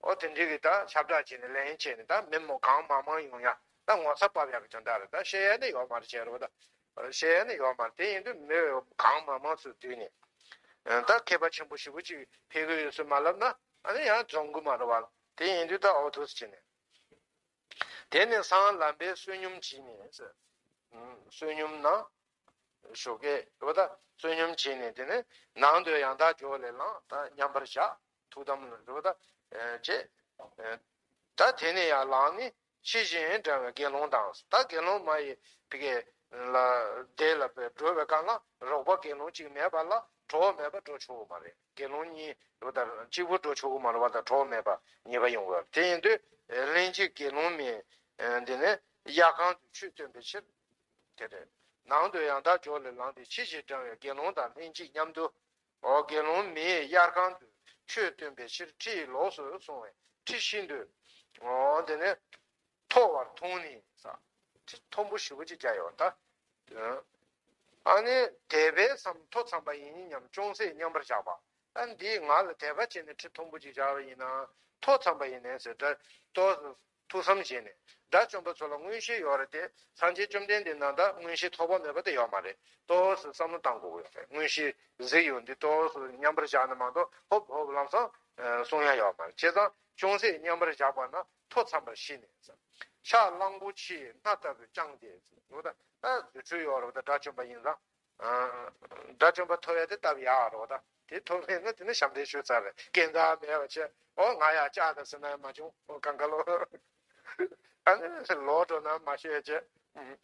ཨོ་དེ་འདྲའི་གི་ད་ཁྱབ་བསྒྲགས་བྱས་ནས་ལན་བྱས་ནས་ད་མི་མང་གང་མང་མང་ཡོང་ཡ་ད་ངོ་ཚ་བབས་ཡག་གི་སྦྱོང་བརྡར་རེད། ད་བཤད་ཡ་ནི་ཡོད་མ་རེད། བྱས་རེད་པ། ད་བཤད་ཡ་ནི་ཡོད་མ་རེད། དེ་ཡིན་དུས་མི་གང་མང་མང་ཚོས་བསྡུས་ནས་ད་མཁས་པ་ཆེན་པོ་ཞེ་པོ་ཅིག་ཕེབས་ཀྱི་ཡོད་ཟེར་མ་ལབ་ན་ཨ་ནི་ཡང་འཛོམས་གི་མ་རེད་པ། དེ་ཡིན་དུས་ད་ཨོ་ཐུགས་སུ་བྱས་ནས། དེ་ནས་སང་ལམ་པའི་བསོད་སྙོམས་བྱས་ནས་ཟེར། བསོད་སྙོམས་ན་ཞོགས་ཀས་རེད་པ། ད་བསོད་སྙོམས་བྱས་ནས་དེ་ནས་ནང་དུ་ཡང་དག་འཇོག་ལས་ལངས། ད་མཉམ་པར་བཞག། ཐུགས་དམ་རེད་པ། ད་བྱས། ད་དེ་ནས་ཡར་ལངས་ནས་ཕྱི་བཞིན་འབྲང་བའི་དགེ་སློང་དང་། ད་དགེ་སློང་མ་ཡི་ཕི་གེ་ལ་དེ་ལ་འགྲོ་བའི་སྐབས་ལ་རོགས་པ་དགེ་སློང་གཅིག་མེད་པ་ལ་གྲོགས་མེད་པ་འགྲོ་ཆོག་གི་མ་རེད། དགེ་སློང་གཉིས་རེད་པ། ད་གཅིག་པུ་འགྲོ་ཆོག་གི་མ་རེད་པ། ད་གྲོགས་མེད་པ་ཉེས་པ་ཡོང་གི་རེད། དེ་ཡིན་དུས་ལྷན་ཅིག་དགེ་སློང་མའི་འདི་ནས་དབྱར་ཁང་དུ་ཆོས་སྟོན་པའི་ཕྱིར། དེ་རེད། ནང་དུ་ཡང་དག་འཇོག་ལས་ལངས་ཏེ་ཕྱི་བཞིན་འབྲང་བའི་དགེ་སློང་དང་ལྷན་ཅིག་མཉམ་དུ། འོ་དགེ་སློང་མའི་དབྱར་ཁང་དུ་ཆོས་སྟོན་པའི་ཕྱིར་ཁྲི་ཡི་ལོགས་སུ་སོང་བས་ཁྲི་ཤིན་ཏུ། འོ་དེ་ནས་མཐོ་བར་མཐོང་ནས་ས། ཁྲི་མཐོན་པོ་ཞེ་པོ་ཅིག་བྱས་ཡོད་ད། ཨ་ནི་དད་པས་སམ་མཐོ་འཚམས་པ་ཡིན་སྙམ་ཅུང་ཟད་མཉམ་པར་བཞག་པ། ཨ་འདིས་ང་ལ་དད་པ་བྱས་ནས་ཁྲི་མཐོན་པོ་ཅིག་བཞག་པ་ཡིན་ན་མཐོ་འཚམས་པ་ཡིན་ནས་ཟེར། ད་ཏོག་ཙམ་ཐུགས་བསམ་བཞེས་ནས། དགྲ་བཅོམ་པ་ཚོ་ལ་མངོན་ཤེས་ཡོད་རེད་དེ། སངས་རྒྱས་བཅོམ་ལྡན་འདས་ནང་ལྟར་མངོན་ཤེས་ཐོགས་པ་མེད་པ་དེ་ཡོད་མ་རེད། ཏོག་ཙམ་བསམ་བློ་བཏང་དགོས་ཀྱི་ཡོད་རེད། མངོན་ཤེས་གཟིགས་ཡོང་དུས་ཏོག་ཙམ་མཉམ་པར་བཞག་ན་མ་གཏོགས་ཧོབ་ཧོབ་ལམ་སང་གསུང་ཡ་ཡོད་མ་རེད། བྱས་ཙང་ཅུང་ཟད་མཉམ་པར་བཞག་པ་ན་མཐོ་འཚམས་པར་ཤེས་ནས། ཕྱག་གླང་པོ་ཆེའི་སྣ་ལྟ་བུས་བརྐྱངས་ཏེ། འོ་ད་ད་རྫུ་འཕྲུལ་ཡོད་རེད་པ། ད་དགྲ་བཅོམ་པ་ཡིན་ཙང་། དགྲ་བཅོམ་པ་ཐོབ་ཡ་དེ་སྟབས་ཡག་རེད་པ། ད་དེ་ཐོབ་མེད་ན་དེ་ནི་ཞབས་འདྲེན་ཞུས་ཚར་རེད། རྐྱེན་ཟ་མེད་པ་བྱས། འོ་ང་ཡ་ལྕགས་དང་ཟེར་ན་ཡང་མ་བྱུང་། འོ་གང་ག་ལོ། ཨ་ནི་ལོག་འགྲོ་ན་མ་ཤེས་བྱས། བྱས་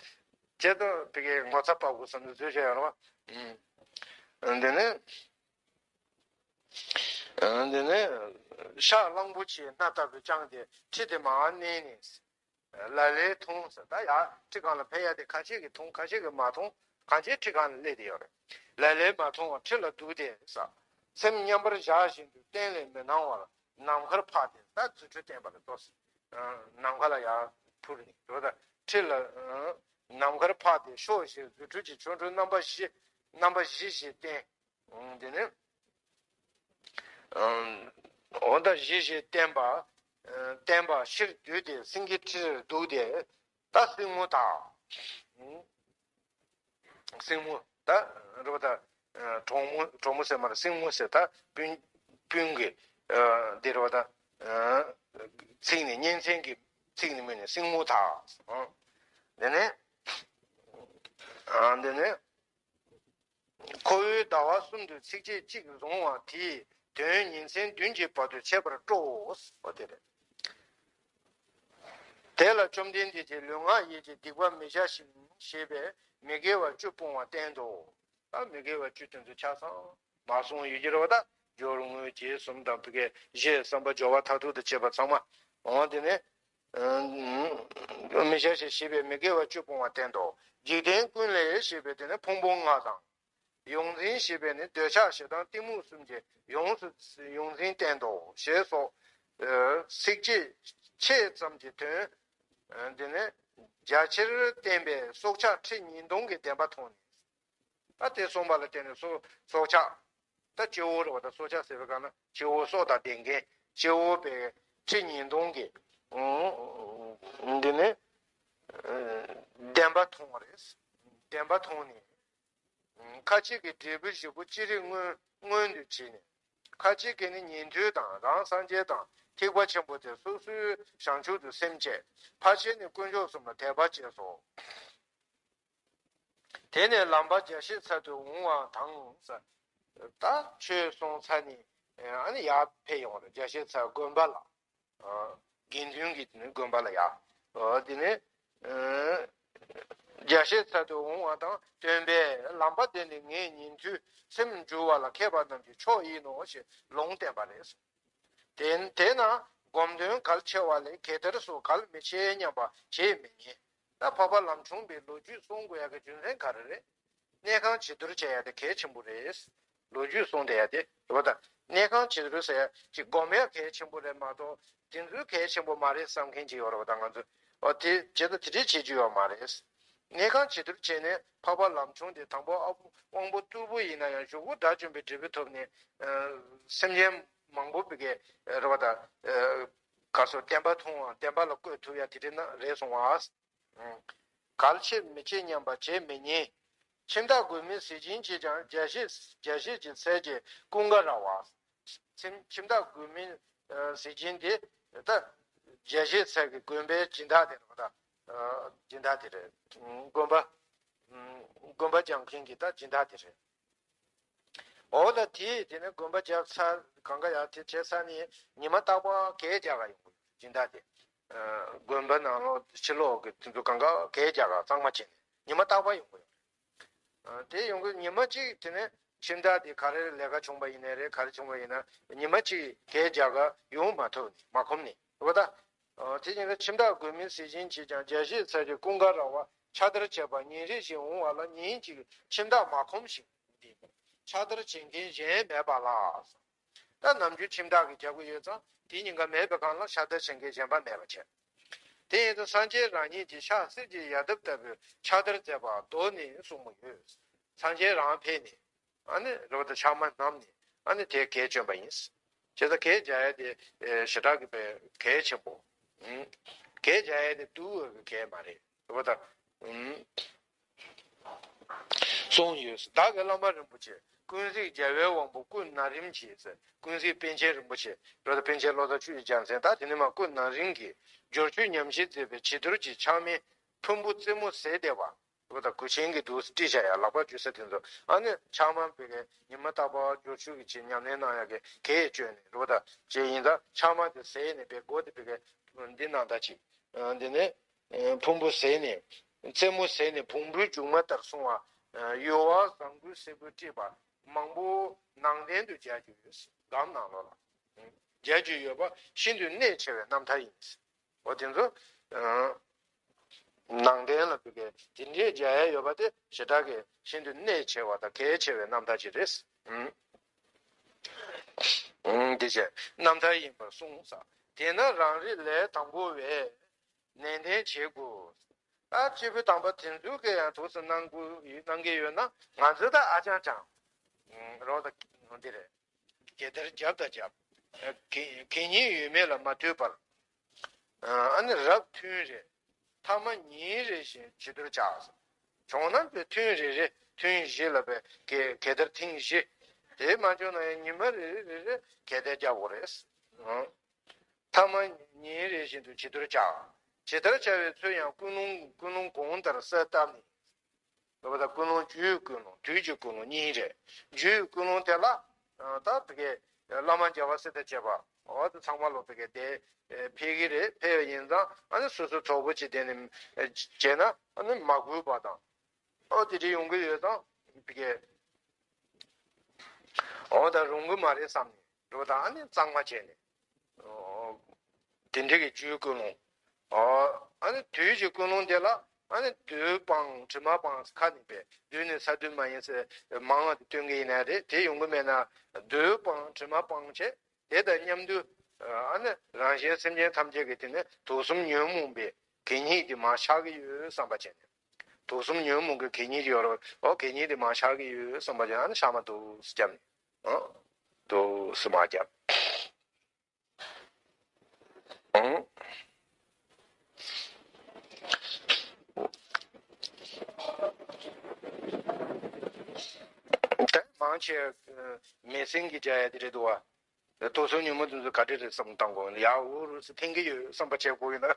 ཙང་དེ་གའི་ངོ་ཚ་པ་གུ་བསམ་ནས་བཟོས་བྱས་ཡོད་རེད་པ། འདི་ནི། འདི་ནི་ཕྱག་གླང་པོ་ཆེའི་སྣ་ལྟ་བུས་བརྐྱངས་ཏེ་ཁྲི་དེ་མར་མནན་ནས། ལ་ལས་མཐོང་ཟེར། ད་ཡར་ཁྲི་སྒང་ལ་ཕེབས་ཡ་དེ་ཁ་ཤས་ཀྱིས་མཐོང་། ཁ་ཤས་ཀྱིས་མ་མཐོང་། གང་ཅིའི་ཁྲི་སྒང་ལ་སླེབས་བསྡད་ཡོད་རེད། ལ་ལས་མ་མཐོང་བར་ཁྲི་ལ་འདུག་སྟེ་ཟེར། སེམས་མཉམ་པར་བཞག་བཞིན་དུ་སྟན་ལས་མི་སྣང་བར་ནམ་མཁར་འཕགས་ཏེ། ད་རྫུ་འཕྲུལ་བསྟན་པ་ལ་ལྟོས། ནམ་མཁའ་ལ་ཡར་འཕུར་ནས་འགྲོ། ད་ཁྲི་ལ་ནམ་མཁར་འཕགས་ཏེ་ཕྱོགས་བཞིར་རྫུ་འཕྲུལ་གྱི་ཆོ་འཕྲུལ་རྣམ་པ་བཞི། རྣམ་པ་བཞི་ཞིག་བསྟན། འདི་ནི། འོ་ད་བཞི་ཞེས་བསྟན་པ། བསྟན་པ་ཕྱིར་བསྡུས་ཏེ་སེང་གེའི་ཁྲིར་འདུག་སྟེ། ད་སྲིང་མོ་དང་། སྲིང་མོ་ད་རེད་པ། ད་གྲོགས་མོ། གྲོགས་མོ་ཟེར་མ་རེད། སྲིང་མོ་ཟེར། ད་སྤུན་སྤུན་གྱི་འདི་རེད་པ། ད་ཚིག་ནི་གཉེན་ཚན་གྱི་ཚིག་ནི་སྨོས་ནས་སྲིང་མོ་དང་། འདི་ནི། འདི་ནི། ཁོ་བོས་ཟླ་བ་གསུམ་དུ་ཚིགས་བཅད་གཅིག་བཟུང་བ་དེའི་དོན་ཉིན་མཚན་བདུན་གྱི་བར་དུ་འཆད་པར་སྤྲོའོ། འོ་དེ་རེད། དེ་ལ་བཅོམ་ལྡན་འདས་ཀྱིས་ལུས་ངག་ཡིད་ཀྱི་སྡིག་པ་མི་བྱ་ཞིང་ཞེས་པའི་མི་དགེ་བ་བཅུ་སྤོང་བ་བསྟན་ཏོ། ད་མི་དགེ་བ་བཅུ་དེ་ཚོ་ཆ་ཚང་མར་གསུངས་ཡོད་ཀྱི་རེད་པ། ད་སྦྱོར་དངོས་རྗེས་གསུམ་དང་། ཕ་གིའི་བཞེས་བསམ་པ་སྦྱོར་བ་མཐར་ཐུག་དང་བཅས་པ་ཚང་མ། འོ་དེ་ནས། མི་བྱ་ཞིང་ཞེས་པའི་མི་དགེ་བ་བཅུ་སྤོང་བ་བསྟན་ཏོ། འཇིག་རྟེན་ཀུན་ལས་ཞེས་པའི་དེ་ནི་ཕུང་པོ་ལྔ་དང་། ཡོངས་འཛིན་ཞེས་པས་ནི་འདོད་ཆགས་ཞེ་སྡང་གཏི་མུག་གསུམ་གྱི་ཡོངས་སུ་ཡོངས་འཛིན་བསྟན་ཏོ་ཞེས་སོགས། ཚིགས་བཅད་ཕྱེད་ཙམ་གྱི་དོན་འདི་ནི་རྒྱ་ཆེར་བསྟན་པས་སྲོག་ཆགས་ཁྲི་ཉིས་སྟོང་གི་བདེན་པ་མཐོང་ནས། ད་དེ་གསུངས་པ་ལ་བརྟེན་ནས་སྲོག་སྲོག་ཆགས། ད་སྤྱི་བོ་རེད་པ། ད་སྲོག་ཆགས་ཟེར་བའི་སྒང་ལ་སྤྱི་བོ་སྲོག་དང་ལྡན་མཁན་སྤྱི་བོ་པའི་ཁྲི་ཉིས་སྟོང་གི་འདི་ནི་བདེན་པ་མཐོང་བ་རེད། བདེན་པ་མཐོང་ནས། ཁ་ཅིག་གིས་འབྲས་བུ་བཞི་པོ་ཅི་རིགས་མངོན་མངོན་དུ་བྱས་ནས། ཁ་ཅིག་གིས་ནི་ཉན་ཐོས་དང་རང་སངས་རྒྱས་དང་ཐེག་པ་ཆེན་པོ་སྟེ་སོ་སོའི་བྱང་ཆུབ་ཏུ་སེམས་བསྐྱེད། ཕར་ཕྱིན་ནི་དཀོན་མཆོག་གསུམ་ལ་དད་པ་བསྐྱེད་སོ། དེ་ནས་ལམ་པ་རྒྱ་ཤེས་ཚལ་དུ་འོང་བ་དང་། ད་ཆོས་གསུངས་ཚར་ནས་ཨ་ནི་ཡར་ཕེབས་ཡོང་བ་རེད། རྒྱ་ཤེས་ཚལ་དགོན་པ་ལ། དགེ་འདུན་གྱི་དགོན་པ་ལ་ཡ། དེ་ནས་རྒྱ་ཤེས་ཚལ་དུ་འོང་བ་དང་། སྟོན་པས་ལམ་པ་འདི་ནི་ངའི་ཉན་ཐོས་སེམས་འགྱུར་བ་ལ་མཁས་པ་རྣམས་ཀྱི་མཆོག་ཡིན་ནོ་ཞེས་ལུང་བསྟན་པ་རེད། དེ་དེས་ན་སྒོམ་དོན་གལ་ཆེ་བ་ལས་གད་བདར་སོགས་གལ་མི་ཆེ་སྙམ་པ་བྱེད་མི་ཉན། ད་འཕགས་པ་ལམ་ཆུང་པའི་ལོ་རྒྱུས་གསུང་དགོས་ཡག་གི་རྒྱུ་མཚན་ག་རེ་རེད། གནས་ཁང་བྱི་དོར་བྱེད་ཡ་དེ་གལ་ཆེན་པོ་རེད། ལོ་རྒྱུས་གསུང་བསྡད་ཡ་དེ་རེད་པ། ད་གནས་ཁང་བྱི་དོར་ཟེར་ཡ་ཅིག་སྒོམ་ཡ་གལ་ཆེན་པོ་རེད་མ་གཏོགས་དེ་ཚོ་གལ་ཆེན་པོ་མ་རེད་བསམ་མཁན་ཅིག་ཡོད་རེད་པ། ད་ང་ཚོ་ཨོ་དེ་བྱེད་ད་དེ་འདྲས་བྱེད་རྒྱུ་ཡོད་མ་རེད། གནས་ཁང་བྱི་དོར་བྱས་ནས་འཕགས་པ་ལམ་ཆུང་དེ་དང་པོ་ཨ་ཁུ་དབང་པོ་རྟུལ་པོ་ཡིན་ན་ཡང་གཞུག་གུ་དགྲ་བཅོམ་པའི་འབྲས་བུ་ཐོབ་ནས་སེམས་ཅན་མང་པོ་བི་གའི་རེད་པ། ད་ག་སོ་བདེན་པ་མཐོང་བ་བདེན་པ་ལ་བཀོད་ཐུབ་ཡ་དེ་འདྲས་ན་རེད་སོང་བ། གལ་ཆེ་མི་ཆེ་སྙམ་པ་བྱེད་མི་ཉན། ཁྱིམ་བདག་མགོན་མེད་ཟས་སྦྱིན་གྱིས་ཀྱང་རྒྱ་ཤེས་རྒྱ་ཤེས་ཀྱི་ཚལ་གྱི་ཀུན་དགའ་ར་བ། ཁྱིམ་ཁྱིམ་བདག་མགོན་མེད་ཟས་སྦྱིན་དེ་ད་རྒྱ་ཤེས་ཚལ་གྱི་དགོན་པའི་སྦྱིན་བདག་དེ་རེད་པ། ད་སྦྱིན་བདག་དེ་རེད། དགོན་པ་ དགོན་པ་རྒྱག་མཁན་གྱི་ད་སྦྱིན་བདག་དེ་རེད། འོ་ད་དེས་དེ་ནས་དགོན་པ་རྒྱག་ཚར། གང་ག་ཡང་དེ་བྱས་ཚར་ནས་ཉི་མ་རྟག་པར་གད་རྒྱག་ག་ཡོང་གི་ཡོད། སྦྱིན་བདག་དེ། དགོན་པ་ནང་ལོགས་ཕྱི་ལོགས་ཀྱི་དེ་ཚོ་གང་ག་གད་རྒྱག་ག་གཙང་མ་བྱས་ནས་ཉི་མ་རྟག་པར་ཡོང་གི་ཡོད། དེ་ཡོང་གི་ཉི་མ་གཅིག་དེ་ནས་ཁྱིམ་བདག་དེ་ག་རེ་ལས་ཀ་བྱུང་པ་ཡིན་ནའི་རེད། ག་རེ་བྱུང་པ་ཡིན་ན་ཉི་མ་གཅིག་གད་རྒྱག་ག་ཡོང་མ་ཐུབ་ནས་མ་ཁོམ་ནས་འོ་ད། དེ་ཡིན་ན་ཁྱིམ་བདག་དགོན་མིན་ཟས་སྦྱིན་བྱེད་ཀྱང་རྒྱལ་གཞིས་ཚར་གྱི་ཀུན་དགའ་ར་བ་ཕྱག་དར་བྱེད་པ་ཉིན་རེ་བཞིན་འོང་བ་ལ་ཉིན་གཅིག་ཁྱིམ་བདག་མ་ཁོམ་ཞིང་། ཕྱག་དར་བྱེད་མཁན་གཞན་མེད་པ་ལ། ད་ནམ་རྒྱུན་ཁྱིམ་བདག་གིས་རྒྱག་གི་ཡོད་ཙང་དེ་ཉིན་ག་མེད་པའི་སྒང་ལ་ཕྱག་དར་བྱེད་མཁན་གཞན་པ་མེད་པ་བྱས། དེ་ཡིན་དུས་སངས་རྒྱས་རང་ཉིད་ཀྱིས་ཤར་གསེར་གྱི་ཡ་འདབ་ལྟ་བུའི་ཕྱག་དར་མཛད་པ་མདོ་ནས་གསུངས་མུས་ཡོད། སངས་རྒྱས་རང་ཕེབས་ནས་ཨ་ནི་རི་བོ་དང་ཕྱག་མ་བསྣམས་ནས་ཨ་ནི་དེ་གད་བྱོན་པ་ཡིན། བྱས་ཙང་གད་རྒྱག་ཡ་དེ་ཞེ་དྲག་གི་པའི་གལ་ཆེན་པོ། གད་རྒྱག་ཡ་དེ་སྡུག་པའི་གད་མ་རེད། རི་བོ་དང་། གསུངས་ཡོད། བདག་གི་བླ་མ་རིན་པོ་ཆེ་ཀུན་གཟིགས་རྒྱལ་བའི་དབང་པོ་སྐུ་ན་རིམ་གྱིས། ཀུན་གཟིགས་པཎ་ཆེན་རིན་པོ་ཆེ་རེད། པཎ་ཆེན་བློ་བཟང་ཆོས་ཀྱི་རྒྱལ་མཚན་ད་དེ་ནི་མ་སྐུ་ན་རིམ་གྱིས་སྦྱོར་ཆོས་ཉམས་བཞེས་མཛད་པའི་བྱི་དོར་གྱི་ཕྱག་མའི་ཕུང་པོ་རྩེ་མོ་ཟས་བདེ་བ། འོ་ད་གོས་ཆེན་གྱི་འདུག་སྤྲས་བྱ་ཡ་ལག་པ་འཇུ་ས་དེ་ཚོ་ཨ་ནི་ཕྱག་མ་བི་གའི་ཉི་མ་རྟག་པར་སྦྱོར་ཆོས་ཀྱི་ཆེད་ཉམས་ལེན་གནང་ཡ་གི་གད་བཅོས་ནས་རེད་པ། ད་ཅེས་ཡིན་ད་ཕྱག་མ་དེ་ཟས་ནས་བི་གའི་མགོ་དེ་བི་གའི་འདི་ནང་ད་ཅིག་འདི་ནས། ཕུང་པོ་ཟད་ནས། རྩེ་མོ་ཟད་ནས་བོང་བུའི་མཇུག་མ་ལྟར་གསུང་བ། ཡོལ་བ་བཟང་པོའི་སྲད་བུ་སྤྲས་པ་མང་པོ་ནང་རྟེན་དུ་མཇལ་རྒྱུ་ཡོད། སྒམ་ནང་ལོགས་ལ། མཇལ་རྒྱུ་ཡོད་པ་ཤིན་ཏུ་གནད་ཆེ་བའི་རྣམ་ཐར་ཡིན། འོ་དེ་ཚོ། ནང་རྟེན་ལ་བུད་མཁན་དེ་འདྲའི་མཇལ་ཡ་ཡོད་པ་དེ་ཞེ་དྲག་གི་ཤིན་ཏུ་གནད་ཆེ་བ་དང་གལ་ཆེ་བའི་རྣམ་ཐར་ཅིག་རེད། འདི་བྱས་རྣམ་ཐར་ཡིན་པར་གསུངས་ས། དེས་ན་རང་རེ་ལས་དང་པོ་བས། ནན་ཏན་བྱེད་དགོས། ད་སྐྱེས་བུ་དམ་པ་དེ་ཚོ་གིས་ཡང་ཐུགས་སུ་གནང་དགོས་གནང་གི་ཡོད་ན་ང་ཚོས་ད་ཨ་ཅང་ཅང་རོགས་ད་འདི་རེད། གད་བདར་རྒྱབ་དང་རྒྱབ། གད་གད་སྙིགས་ཡོད་མེད་ལ་མ་ལྟོས་པར། ཨ་ནི་རབ་ཐུན་རེ། ཐ་མ་ཉིན་རེ་བཞིན་བྱི་དོར་བྱ། བྱུང་ན་པའི་ཐུན་རེ་རེ་ཐུན་བཞི་ལ་པའི་གད་གད་བདར་ཐེངས་བཞི། དེ་མ་བྱུང་ན་ཡང་ཉི་མ་རེ་རེ་རེ་རེ་གད་བདར་རྒྱག་དགོས་རེད། ཐ་མ་ཉིན་རེ་བཞིན་དུ་བྱི་དོར་བྱ། ཇི་ལྟར་བྱ་བའི་ཚུལ་ཡང་ཀུན་སློང་ཀུན་སློང་གོང་ལྟར་གསལ་བཏབ་ནས། རེད་པ། ད་ཀུན་སློང་རྒྱུའི་ཀུན་སློང་དུས་ཀྱི་ཀུན་སློང་གཉིས་རེད། རྒྱུའི་ཀུན་སློང་དེ་ལ། ད་དེ་གའི་བླ་མ་རྒྱལ་བ་སྲས་དང་བཅས་པ་འོ་དེ་ཚང་མ་ལོ་དེ་གའི་དེ་ཕེབས་ཀྱི་རེད། ཕེབས་པ་ཡིན་ཙང་ཨ་ནི་སོ་སོ་གྲོགས་པོ་ཅིག་དེ་ནི་བྱས་ན་ཨ་ནི་མ་གུས་པ་དང་། ཨོ་དེ་འདྲ་ཡོང་གི་ཡོད་ཙང་དེ་གའི་འོ་ད་རུང་གི་མ་རེད་བསམ་ནས་འགྲོ་དང་ཨ་ནི་གཙང་མ་བྱས་ནས། དེ་འདྲ་གི་རྒྱུའི་ཀུན་སློང་། ཨ་ནི་དུས་ཀྱི་ཀུན་སློང་དེ་ལ་ཨ་ནི་རྡུལ་སྤངས་དྲི་མ་སྤངས་ཁ་ནས་པས་རྡུལ་ནི་ས་རྡུལ་མ་ཡིན་ཟེར་མང་བ་དེ་སྟོན་གི་ཡིན་ན་རེད། དེ་ཡོང་གི་མེད་ན་རྡུལ་སྤངས་དྲི་མ་སྤངས་བྱས་དེ་དང་མཉམ་དུ་ཨ་ནི་རང་གཞན་སེམས་ཅན་ཐམས་ཅད་ཀྱི་དེ་ནི་དུག་གསུམ་ཉོན་མོངས་པའི་གད་སྙིགས་དེ་མར་ཤར་གི་ཡོད་བསམ་པ་བྱས་ནས། དུག་གསུམ་ཉོན་མོངས་ཀྱི་གད་སྙིགས་དེ་ཡོད་རེད། ཨོ་གད་སྙིགས་དེ་མར་ཤར་གི་ཡོད་བསམ་པ་བྱས་ཨ་ནི་ཤ་མ་དུག་སྐྱབས་ནས། ཨོ་དུག་སུ་མ་སྐྱབས། ཨང་། ད་མང་ཆེ་མེ་སྲིང་གི་རྒྱ་ཡ་དེ་རེད་འདུག་བ། དུག་གསུམ་ཉོན་མོངས་དེ་ཚོ་ག་འདྲ་རེད་བསམ་བཏང་དགོས། ཡ་འུ་རུ་སུ་འཐེན་གི་ཡོད་བསམ་པ་བྱེད་དགོས་ཡིན་ན།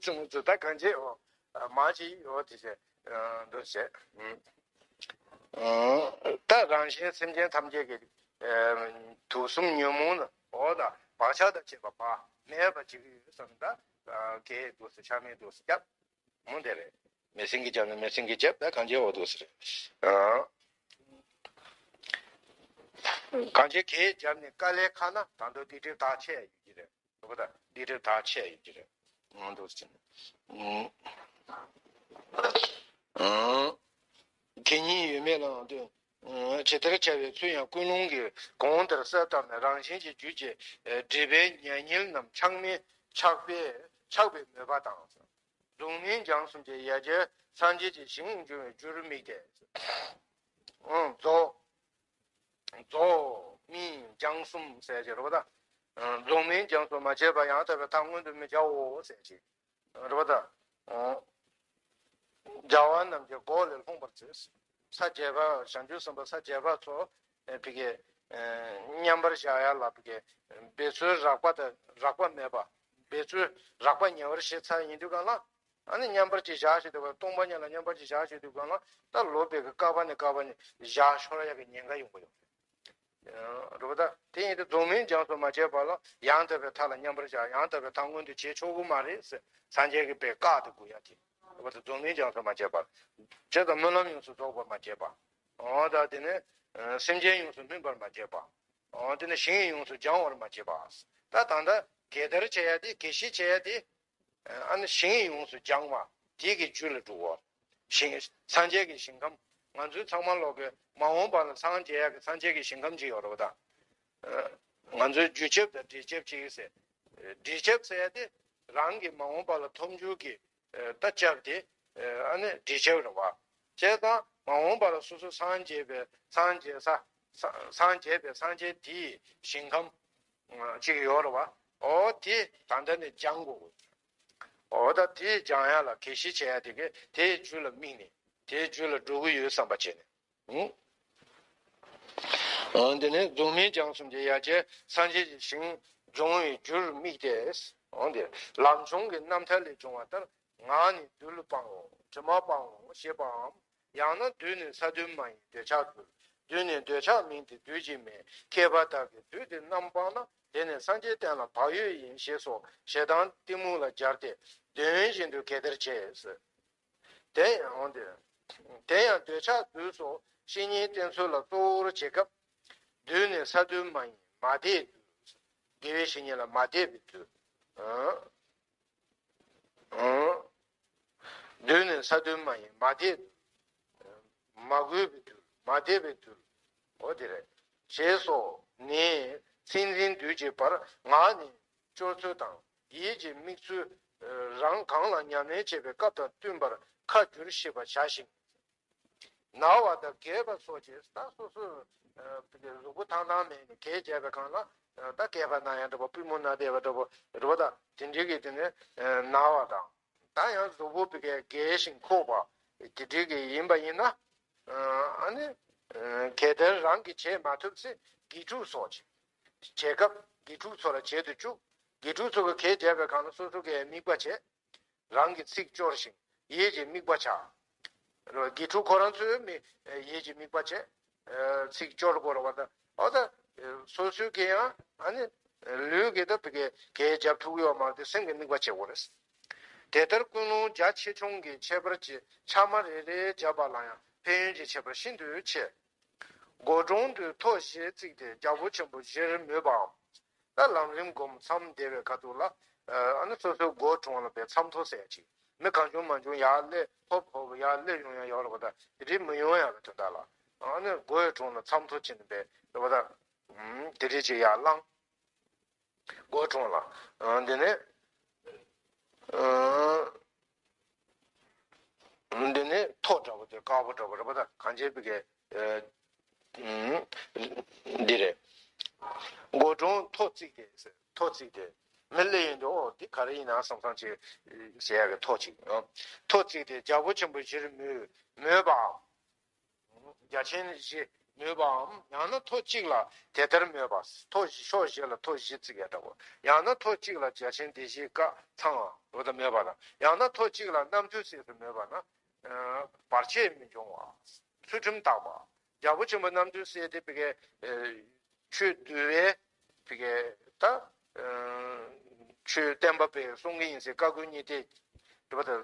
ཙུམ་ཙུ་ད་གང་བྱེད་འོ། མ་བྱེད་འོ་དེ་བྱེད། འདུ་བྱེད། ད་རང་གཞན་སེམས་ཅན་ཐམས་ཅད་ཀྱི་དུག་གསུམ་ཉོན་མོངས་ནི་འོ་ད་བག་ཆགས་དང་བཅས་པ་བག་མེད་པ་བྱེད་ཀྱི་ཡོད་བསམ་ད་གས་དུག་སུ་ཆ་མེད་དུག་སུ་སྐྱབས། མོ་དེ་རེད། མེ་སྲིང་གིས་བརྒྱབ་ན་མེ་སྲིང་གིས་བརྒྱབ་ད་གང་བྱེད་འོ་དུག་སུ་རེད། གང་བྱེད་གས་བརྒྱབ་ནས་དཀའ་ལས་ཁག་ན་ད་དུང་སྡིག་སྒྲིབ་དག་ཆེ་ཡོད་ཀྱི་རེད། རེད་པ། ད་སྡིག་སྒྲིབ་དག་ཆེ་ཡོད་ཀྱི་རེད། ང་འདུག་ཟེར། གད་སྙིགས་ཡོད་མེད་ལའང་ལྟོས། ཇི་ལྟར་བྱ་བའི་ཚུལ་ཡང་ཀུན་སློང་གི་གོང་ལྟར་གསལ་བཏབ་ནས་རང་བཞིན་གྱི་རྒྱུད་ཀྱི་སྒྲིབ་པའི་མྱ་ངན་རྣམས་ཆགས་མེད་ཆགས་པའི་མོས་པ་དང་། རྫོགས་སྨིན་སྦྱངས་གསུམ་གྱི་ཡ་གྱལ་སངས་རྒྱས་ཀྱི་ཞིང་འབྱུང་བའི་རྒྱུར་དམིགས་ཏེ། རྫོགས། རྫོགས་སྨིན་སྦྱངས་གསུམ་ཟེར་གྱི་རེད་པ། ད་རྫོགས་སྨིན་སྦྱངས་གསུམ་མ་བྱས་པར་ཡང་དག་པའི་མཐའ་མངོན་དུ་མི་བྱའོ་ཟེར་གྱི་རེད་པ། ད་བྱ་བ་རྣམས་ཀྱི་འགོག་ལས་ལྷུང་བར་བྱེད། ས་བརྒྱད་པ་བྱང་ཆུབ་སེམས་དཔའ་ས་བརྒྱད་པ་ཚོ་ཕ་གི་མཉམ་པར་བཞག་ཡ་ལ་ཕ་གི་འབད་རྩོལ་རགས་པ་དང་རགས་པ་མེད་པ། འབད་རྩོལ་རགས་པ་ཉེ་བར་ཞི་ཚར་ཡིན་དུས་གང་ལ། ཨ་ནི་མཉམ་པར་གྱིས་བཞག་བྱས་དུས་སྐབས་སྟོང་པ་ཉིད་ལ་མཉམ་པར་གྱིས་བཞག་བྱས་དུས་སྒང་ལ་ད་ལོ་བེ་གི་ཀ་པ་ནས་ཀ་པ་ནས་བཞག་ཤོར་ཡག་གི་ཉེན་ཁ་ཡོང་གི་ཡོད་རེད། རེད་པ། ད་དེ་ཡིན་དུས་རྫོགས་སྨིན་སྦྱངས་སུ་མ་བྱས་པ་ལ་ཡང་དག་པའི་མཐའ་ལ་མཉམ་པར་བཞག་ཡང་དག་པའི་མཐའ་མངོན་དུ་བྱེད་ཆོག་གི་མ་རེད་ཟེར་སངས་རྒྱས་ཀྱིས་དཔེ་བཀག་སྟེ་དགོས་ཡ་དེ། རེད་པ། ད་རྫོགས་སྨིན་སྦྱངས་སུ་མ་བྱས་པ། བྱས་ཙང་སྨོན་ལམ་ཡོངས་སུ་རྫོགས་པར་མ་བྱས་པ། འོ་ད་དེ་ནས་སེམས་ཅན་ཡོངས་སུ་སྨིན་པར་མ་བྱས་པ། འོ་དེ་ནས་ཞིང་ཡོངས་སུ་སྦྱང་བར་མ་བྱས་པ། ད་ད་ལྟ་གད་བདར་བྱེད་ཡ་དེ་གད་བཞིས་བྱེད་ཡ་དེ། ཨ་ནི་ཞིང་ཡོངས་སུ་སྦྱང་བ་དེ་གི་རྒྱུ་ལ་འགྲོ་བ། ཞིང་སངས་རྒྱས་ཀྱི་ཞིང་ཁམས། ང་ཚོའི་ཚང་མ་ལོག་གི་མ་འོངས་པ་ལ་སངས་རྒྱས་ཡག་གི་སངས་རྒྱས་ཀྱི་ཞིང་ཁམས་ཅིག་ཡོད་རེད་པ། ད་ང་ཚོའི་རྒྱུ་ཁྱབ་དང་འབྲས་ཁྱབ་ཅིག་ཟེར། འབྲས་ཁྱབ་ཟེར་ཡ་དེ་རང་གི་མ་འོངས་པ་ལ་ཐོབ་འགྱུར་གྱི་ད་ཁྱབ་དེ་ཨ་ནི་འབྲས་ཁྱབ་རེད་པ། བྱས་ཙང་མ་འོངས་པ་ལ་སོ་སོ་སངས་རྒྱས་པའི་སངས་རྒྱས་ས་སངས་རྒྱས་པའི་སངས་རྒྱས་དེའི་ཞིང་ཁམས་ཅིག་ཡོད་རེད་པ། འོ་དེ་ད་ལྟ་ནས་སྦྱང་དགོས། འོ་ད་དེ་སྦྱང་ཡ་ལ་གད་བཞིས་བྱེད་ཡ་དེ་གས་དེའི་རྒྱུ་ལ་དམིགས་ནས་དེའི་རྒྱུ་ལ་འགྲོ་གི་ཡོད་བསམ་པ་བྱས་ནས། འོ་དེ་ནས་རྫོགས་སྨིན་སྦྱངས་གསུམ་གྱི་ཡ་གྱལ་སངས་རྒྱས་ཀྱི་ཞིང་སྦྱོང་བའི་རྒྱུར་དམིགས་ཏེ། འོ་དེ་ལམ་བྱུང་གི་རྣམ་ཐར་ལས་བྱུང་བ་ལྟར་ངག་ནི་བདུད་ལ་སྤང་ངོ་། དྲི་མ་སྤང་ངོ་ཞེས་པའམ། ཡང་ན་བདུད་ནི་ས་བདུན་མ་ཡིན་འདོད་ཆགས་བདུད། བདུད་ནི་འདོད་ཆགས་མིན་ཏེ་བདུད་ཀྱིས་མིན། མཁས་པ་དག་གིས་བདུད་དེ་རྣམས་སྤངས་ན། དེ་ནི་སངས་རྒྱས་བསྟན་ལ་བག་ཡོད་ཡིན། ཞེས་སོགས་ཞེ་སྡང་གཏི་མུག་ལ་སྦྱར་ཏེ་འདོད་ཡོན་བཞིན་དུ་གད་བདར་བྱེད། དེ་ཡང་འོང་སྟེ། དེ་ཡང་འདོད་ཆགས་བདུད་སོགས་བཤེས་གཉེན་བསྟེན་ཚུལ་ལ་གཙོ་བོར་བྱེད་སྐབས། བདུད་ནི་ས་བདུན་མ་ཡིན་མ་དེའི་བདུད། དགེ་བའི་བཤེས་གཉེན་ལ་མ་དེ་བའི་བདུད། ཨང་། ཨང་། བདུད་ནི་ས་བདུན་མ་ཡིན་མ་དེ། མ་གོས་པའི་བདུད་མ་དེ་བའི་བདུད། འོ་དེ་རེད། ཞེས་སོགས་ནི་མཚན་འཛིན་བདུད་ཀྱི་བར་ངག་ནས་སྐྱོར་ཚུལ་དང་ཡིད་ཀྱི་དམིགས་ཚུལ། རང་གང་ལ་ཉམས་ལེན་བྱེད་པའི་སྐབས་དང་བསྟུན་པར་ཁ་བསྒྱུར་ཤེས་པར་བྱ་ཞིང་། ན་བ་དང་རྒས་པ་སོགས་ཀྱིས་ད་སོ་སོའི་གཟུགས་པོ་ཐང་ཐང་མེད་ནས་གད་རྒྱག་པའི་སྒང་ལ་ད་སྐེད་པ་ན་ཡ་འདྲ་པོ་པུས་མོ་ན་བསྡད་པ་འདྲ་པོ་རེད་པ། ད་དེ་འདྲའི་གི་དེ་ནས་ན་བ་དང་། ད་ཡང་གཟུགས་པོ་བི་གའི་རྒས་ཤིང་འཁོགས་པ་དེ་འདྲའི་གི་ཡིན་པ་ཡིན་ན། ཨ་ནི་གད་བདར་རང་གིས་བྱེད་མ་ཐུབ་ཚེ་དགེ་ཕྲུག་སོགས་ཀྱིས་བྱེད་སྐབས་དགེ་ཕྲུག་ཚོ་ལ་བྱེད་དུ་བཅུག་དགེ་ཕྲུག་ཚོ་གི་གད་རྒྱག་པའི་སྒང་ལ་སོ་སོ་གིས་དམིགས་པ་བྱེད། རང་གི་ཚིག་སྐྱོར་ཞིང་ཡིད་ཀྱི་དམིགས་པ་བྱ། རེད་བ། དགེ་ཕྲུག་ཁོ་རང་ཚོའི་མི་ཡིད་ཀྱི་དམིགས་པ་བྱས། ཚིག་སྐྱོར་དགོས་རེད་བ། ད་འོ་ད་སོ་སོའི་གི་ཡང་ཨ་ནི་ལུས་ཀྱི་ད་བི་གའི་གད་རྒྱབ་ཐུབ་ཀྱི་ཡོད་མ་རེད་དེ་སེམས་ཀྱི་དམིགས་པ་བྱེད་དགོས་རེད། དེ་ལྟར་ཀུན་སློང་རྒྱ་ཆེ་ཆུང་གི་ཁྱད་པར་གྱིས་ཕྱག་མ་རེ་རེ་བརྒྱབ་པ་ལ་ཡང་ཕན་ཡོན་གྱི་ཁྱད་པར་ཤིན་ཏུ་ཆེ། མགོ་དྲུང་དུ་ཐོ་བཞི་བརྩིགས་ཏེ་རྒྱལ་པོ་ཆེན་པོ་བཞིར་མོས་པའམ། ད་ལམ་རིམ་སྒོམ་མཚམས་བདེ་བའི་ཁ་ཐུག་ལ། ཨ་ནི་སོ་སོའི་མགོ་དྲུང་ལ་བའི་མཚམས་ཐོ་ཟེར་ཅིག་མི་གང་བྱུང་མང་བྱུང་ཡར་སླེབས་ཧོབ་ཧོབ་ཡར་སླེབས་ཡོང་ཡ་ཡོད་རེད་པ། ད་དེ་འདྲའི་མི་ཡོང་ཡ་གི་དོན་དག་ལ། ཨ་ནི་མགོའི་དྲུང་ལ་མཚམས་ཐོ་བྱས་ནས་བའི་རེད་པ། ད་དེ་འདྲའི་ཅིག་ཡར་བླངས། མགོ་དྲུང་ལ། ཨ་འདི་ནས། ཨ་འདི་ནས་ཐོ་འདྲ་པོ་དེ་དཀར་པོ་འདྲ་པོ་རེད་པ། ད་གང་བྱས་པའི་གི། ཨ་འདི་རེད། མགོ་དྲུང་ཐོ་བརྩིགས་ཏེ། ཐོ་བརྩིགས་ཏེ། མི་སླེབས་ཡོང་དུས་ཨོ་འདི་ག་རེ་ཡིན་ན་བསམ་བསམ་ཅིག་ཟེར་ཡག་གི་ཐོ་ཅིག་ཨ་ཐོ་བརྩིགས་ཏེ་རྒྱལ་པོ་ཆེན་པོ་བཞིར་མོས། མོས་པའམ། རྒྱལ་ཆེན་བཞི་མོས་པའམ། ཡང་ན་ཐོ་གཅིག་ལ་དེ་ལྟར་མོས་པ། ཐོ་བཞི་ཕྱོགས་བཞི་ལ་ཐོ་བཞི་བརྩིགས་ཡ་འདྲ་པོ། ཡང་ན་ཐོ་གཅིག་ལ་རྒྱལ་ཆེན་སྡེ་བཞི་བཀའ་ཚང་བ་ལ་མོས་པ་དང་། ཡང་ན་ཐོ་གཅིག་ལ་རྣམ་ཐོས་སྲས་སུ་མོས་པ་ན། བར་ཆད་མི་འབྱུང་བ། ཚུལ་ཁྲིམས་དག་པ། རྒྱལ་པོ་ཆེན་པོ་རྣམ་ཐོས་སྲས་དེ་བི་གའི་ཆོས་འདུལ་བའི་བི་གའི་ད་ཆོས་བསྟན་པ་བི་གའི་གསུང་གི་ཡིན་ཟེར་བཀའ་བསྒོ་གཉིས་དེ་འདྲ་པོ་ད་བྱས་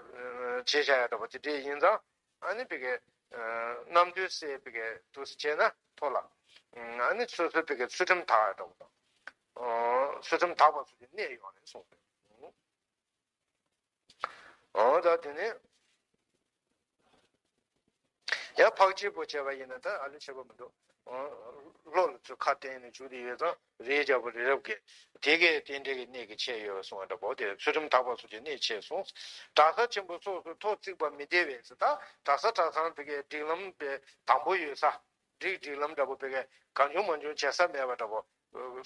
བཞག་ཡ་འདྲ་པོ་དེ་འདྲས་ཡིན་ཙང་། ཨ་ནི་བི་གའི་རྣམ་ཐོས་སྲས་བི་གའི་དུ་བྱས་ན་ཐོ་ལ། ཨ་ནི་སོ་སོ་བི་གའི་ཚུལ་ཁྲིམས་དག་ཡ་འདྲ་པོ་དང་། ཚུལ་ཁྲིམས་དག་པ་ཚོ་གི་གནས་ཡོད་རེད་གསུངས་པས། ཨོ་ད་དེ་ནས་ཡང་འཕགས་སྐྱེས་པོ་བྱས་པ་ཡིན་ན་ད་ཨ་ལུ་ཆེ་བ་མི་འདུག་ཨོ་བློ་ལ་ཚུར་ཁ་བསྟན་ནས་བཅུག་དེ་ཡོད་ཙང་རིའི་རྒྱལ་པོ་རི་རབ་ཀྱིས་དེ་གའི་རྟེན་འབྲེལ་གྱི་གནད་ཀྱིས་ཆེ་ཡོད་གསུངས་པ་འདྲ་པོ་དེ་ཚུལ་ཁྲིམས་དག་པ་སོགས་ཀྱི་གནད་ཆེ་གསུངས། གྲྭ་ས་ཆེན་པོ་སོགས་སུ་ཐོ་བརྩིགས་པ་མི་བདེ་བས་ཟེར། ད་གྲྭ་ས་གྲྭ་ཚང་དེ་གའི་སྒྲིག་ལམ་དཔེ་དམ་པོ་ཡོད་ས། སྒྲིག་སྒྲིག་ལམ་འདྲ་པོ་དཔེ་གང་བྱུང་མང་བྱུང་བྱེད་ས་མེད་པ་འདྲ་པོ།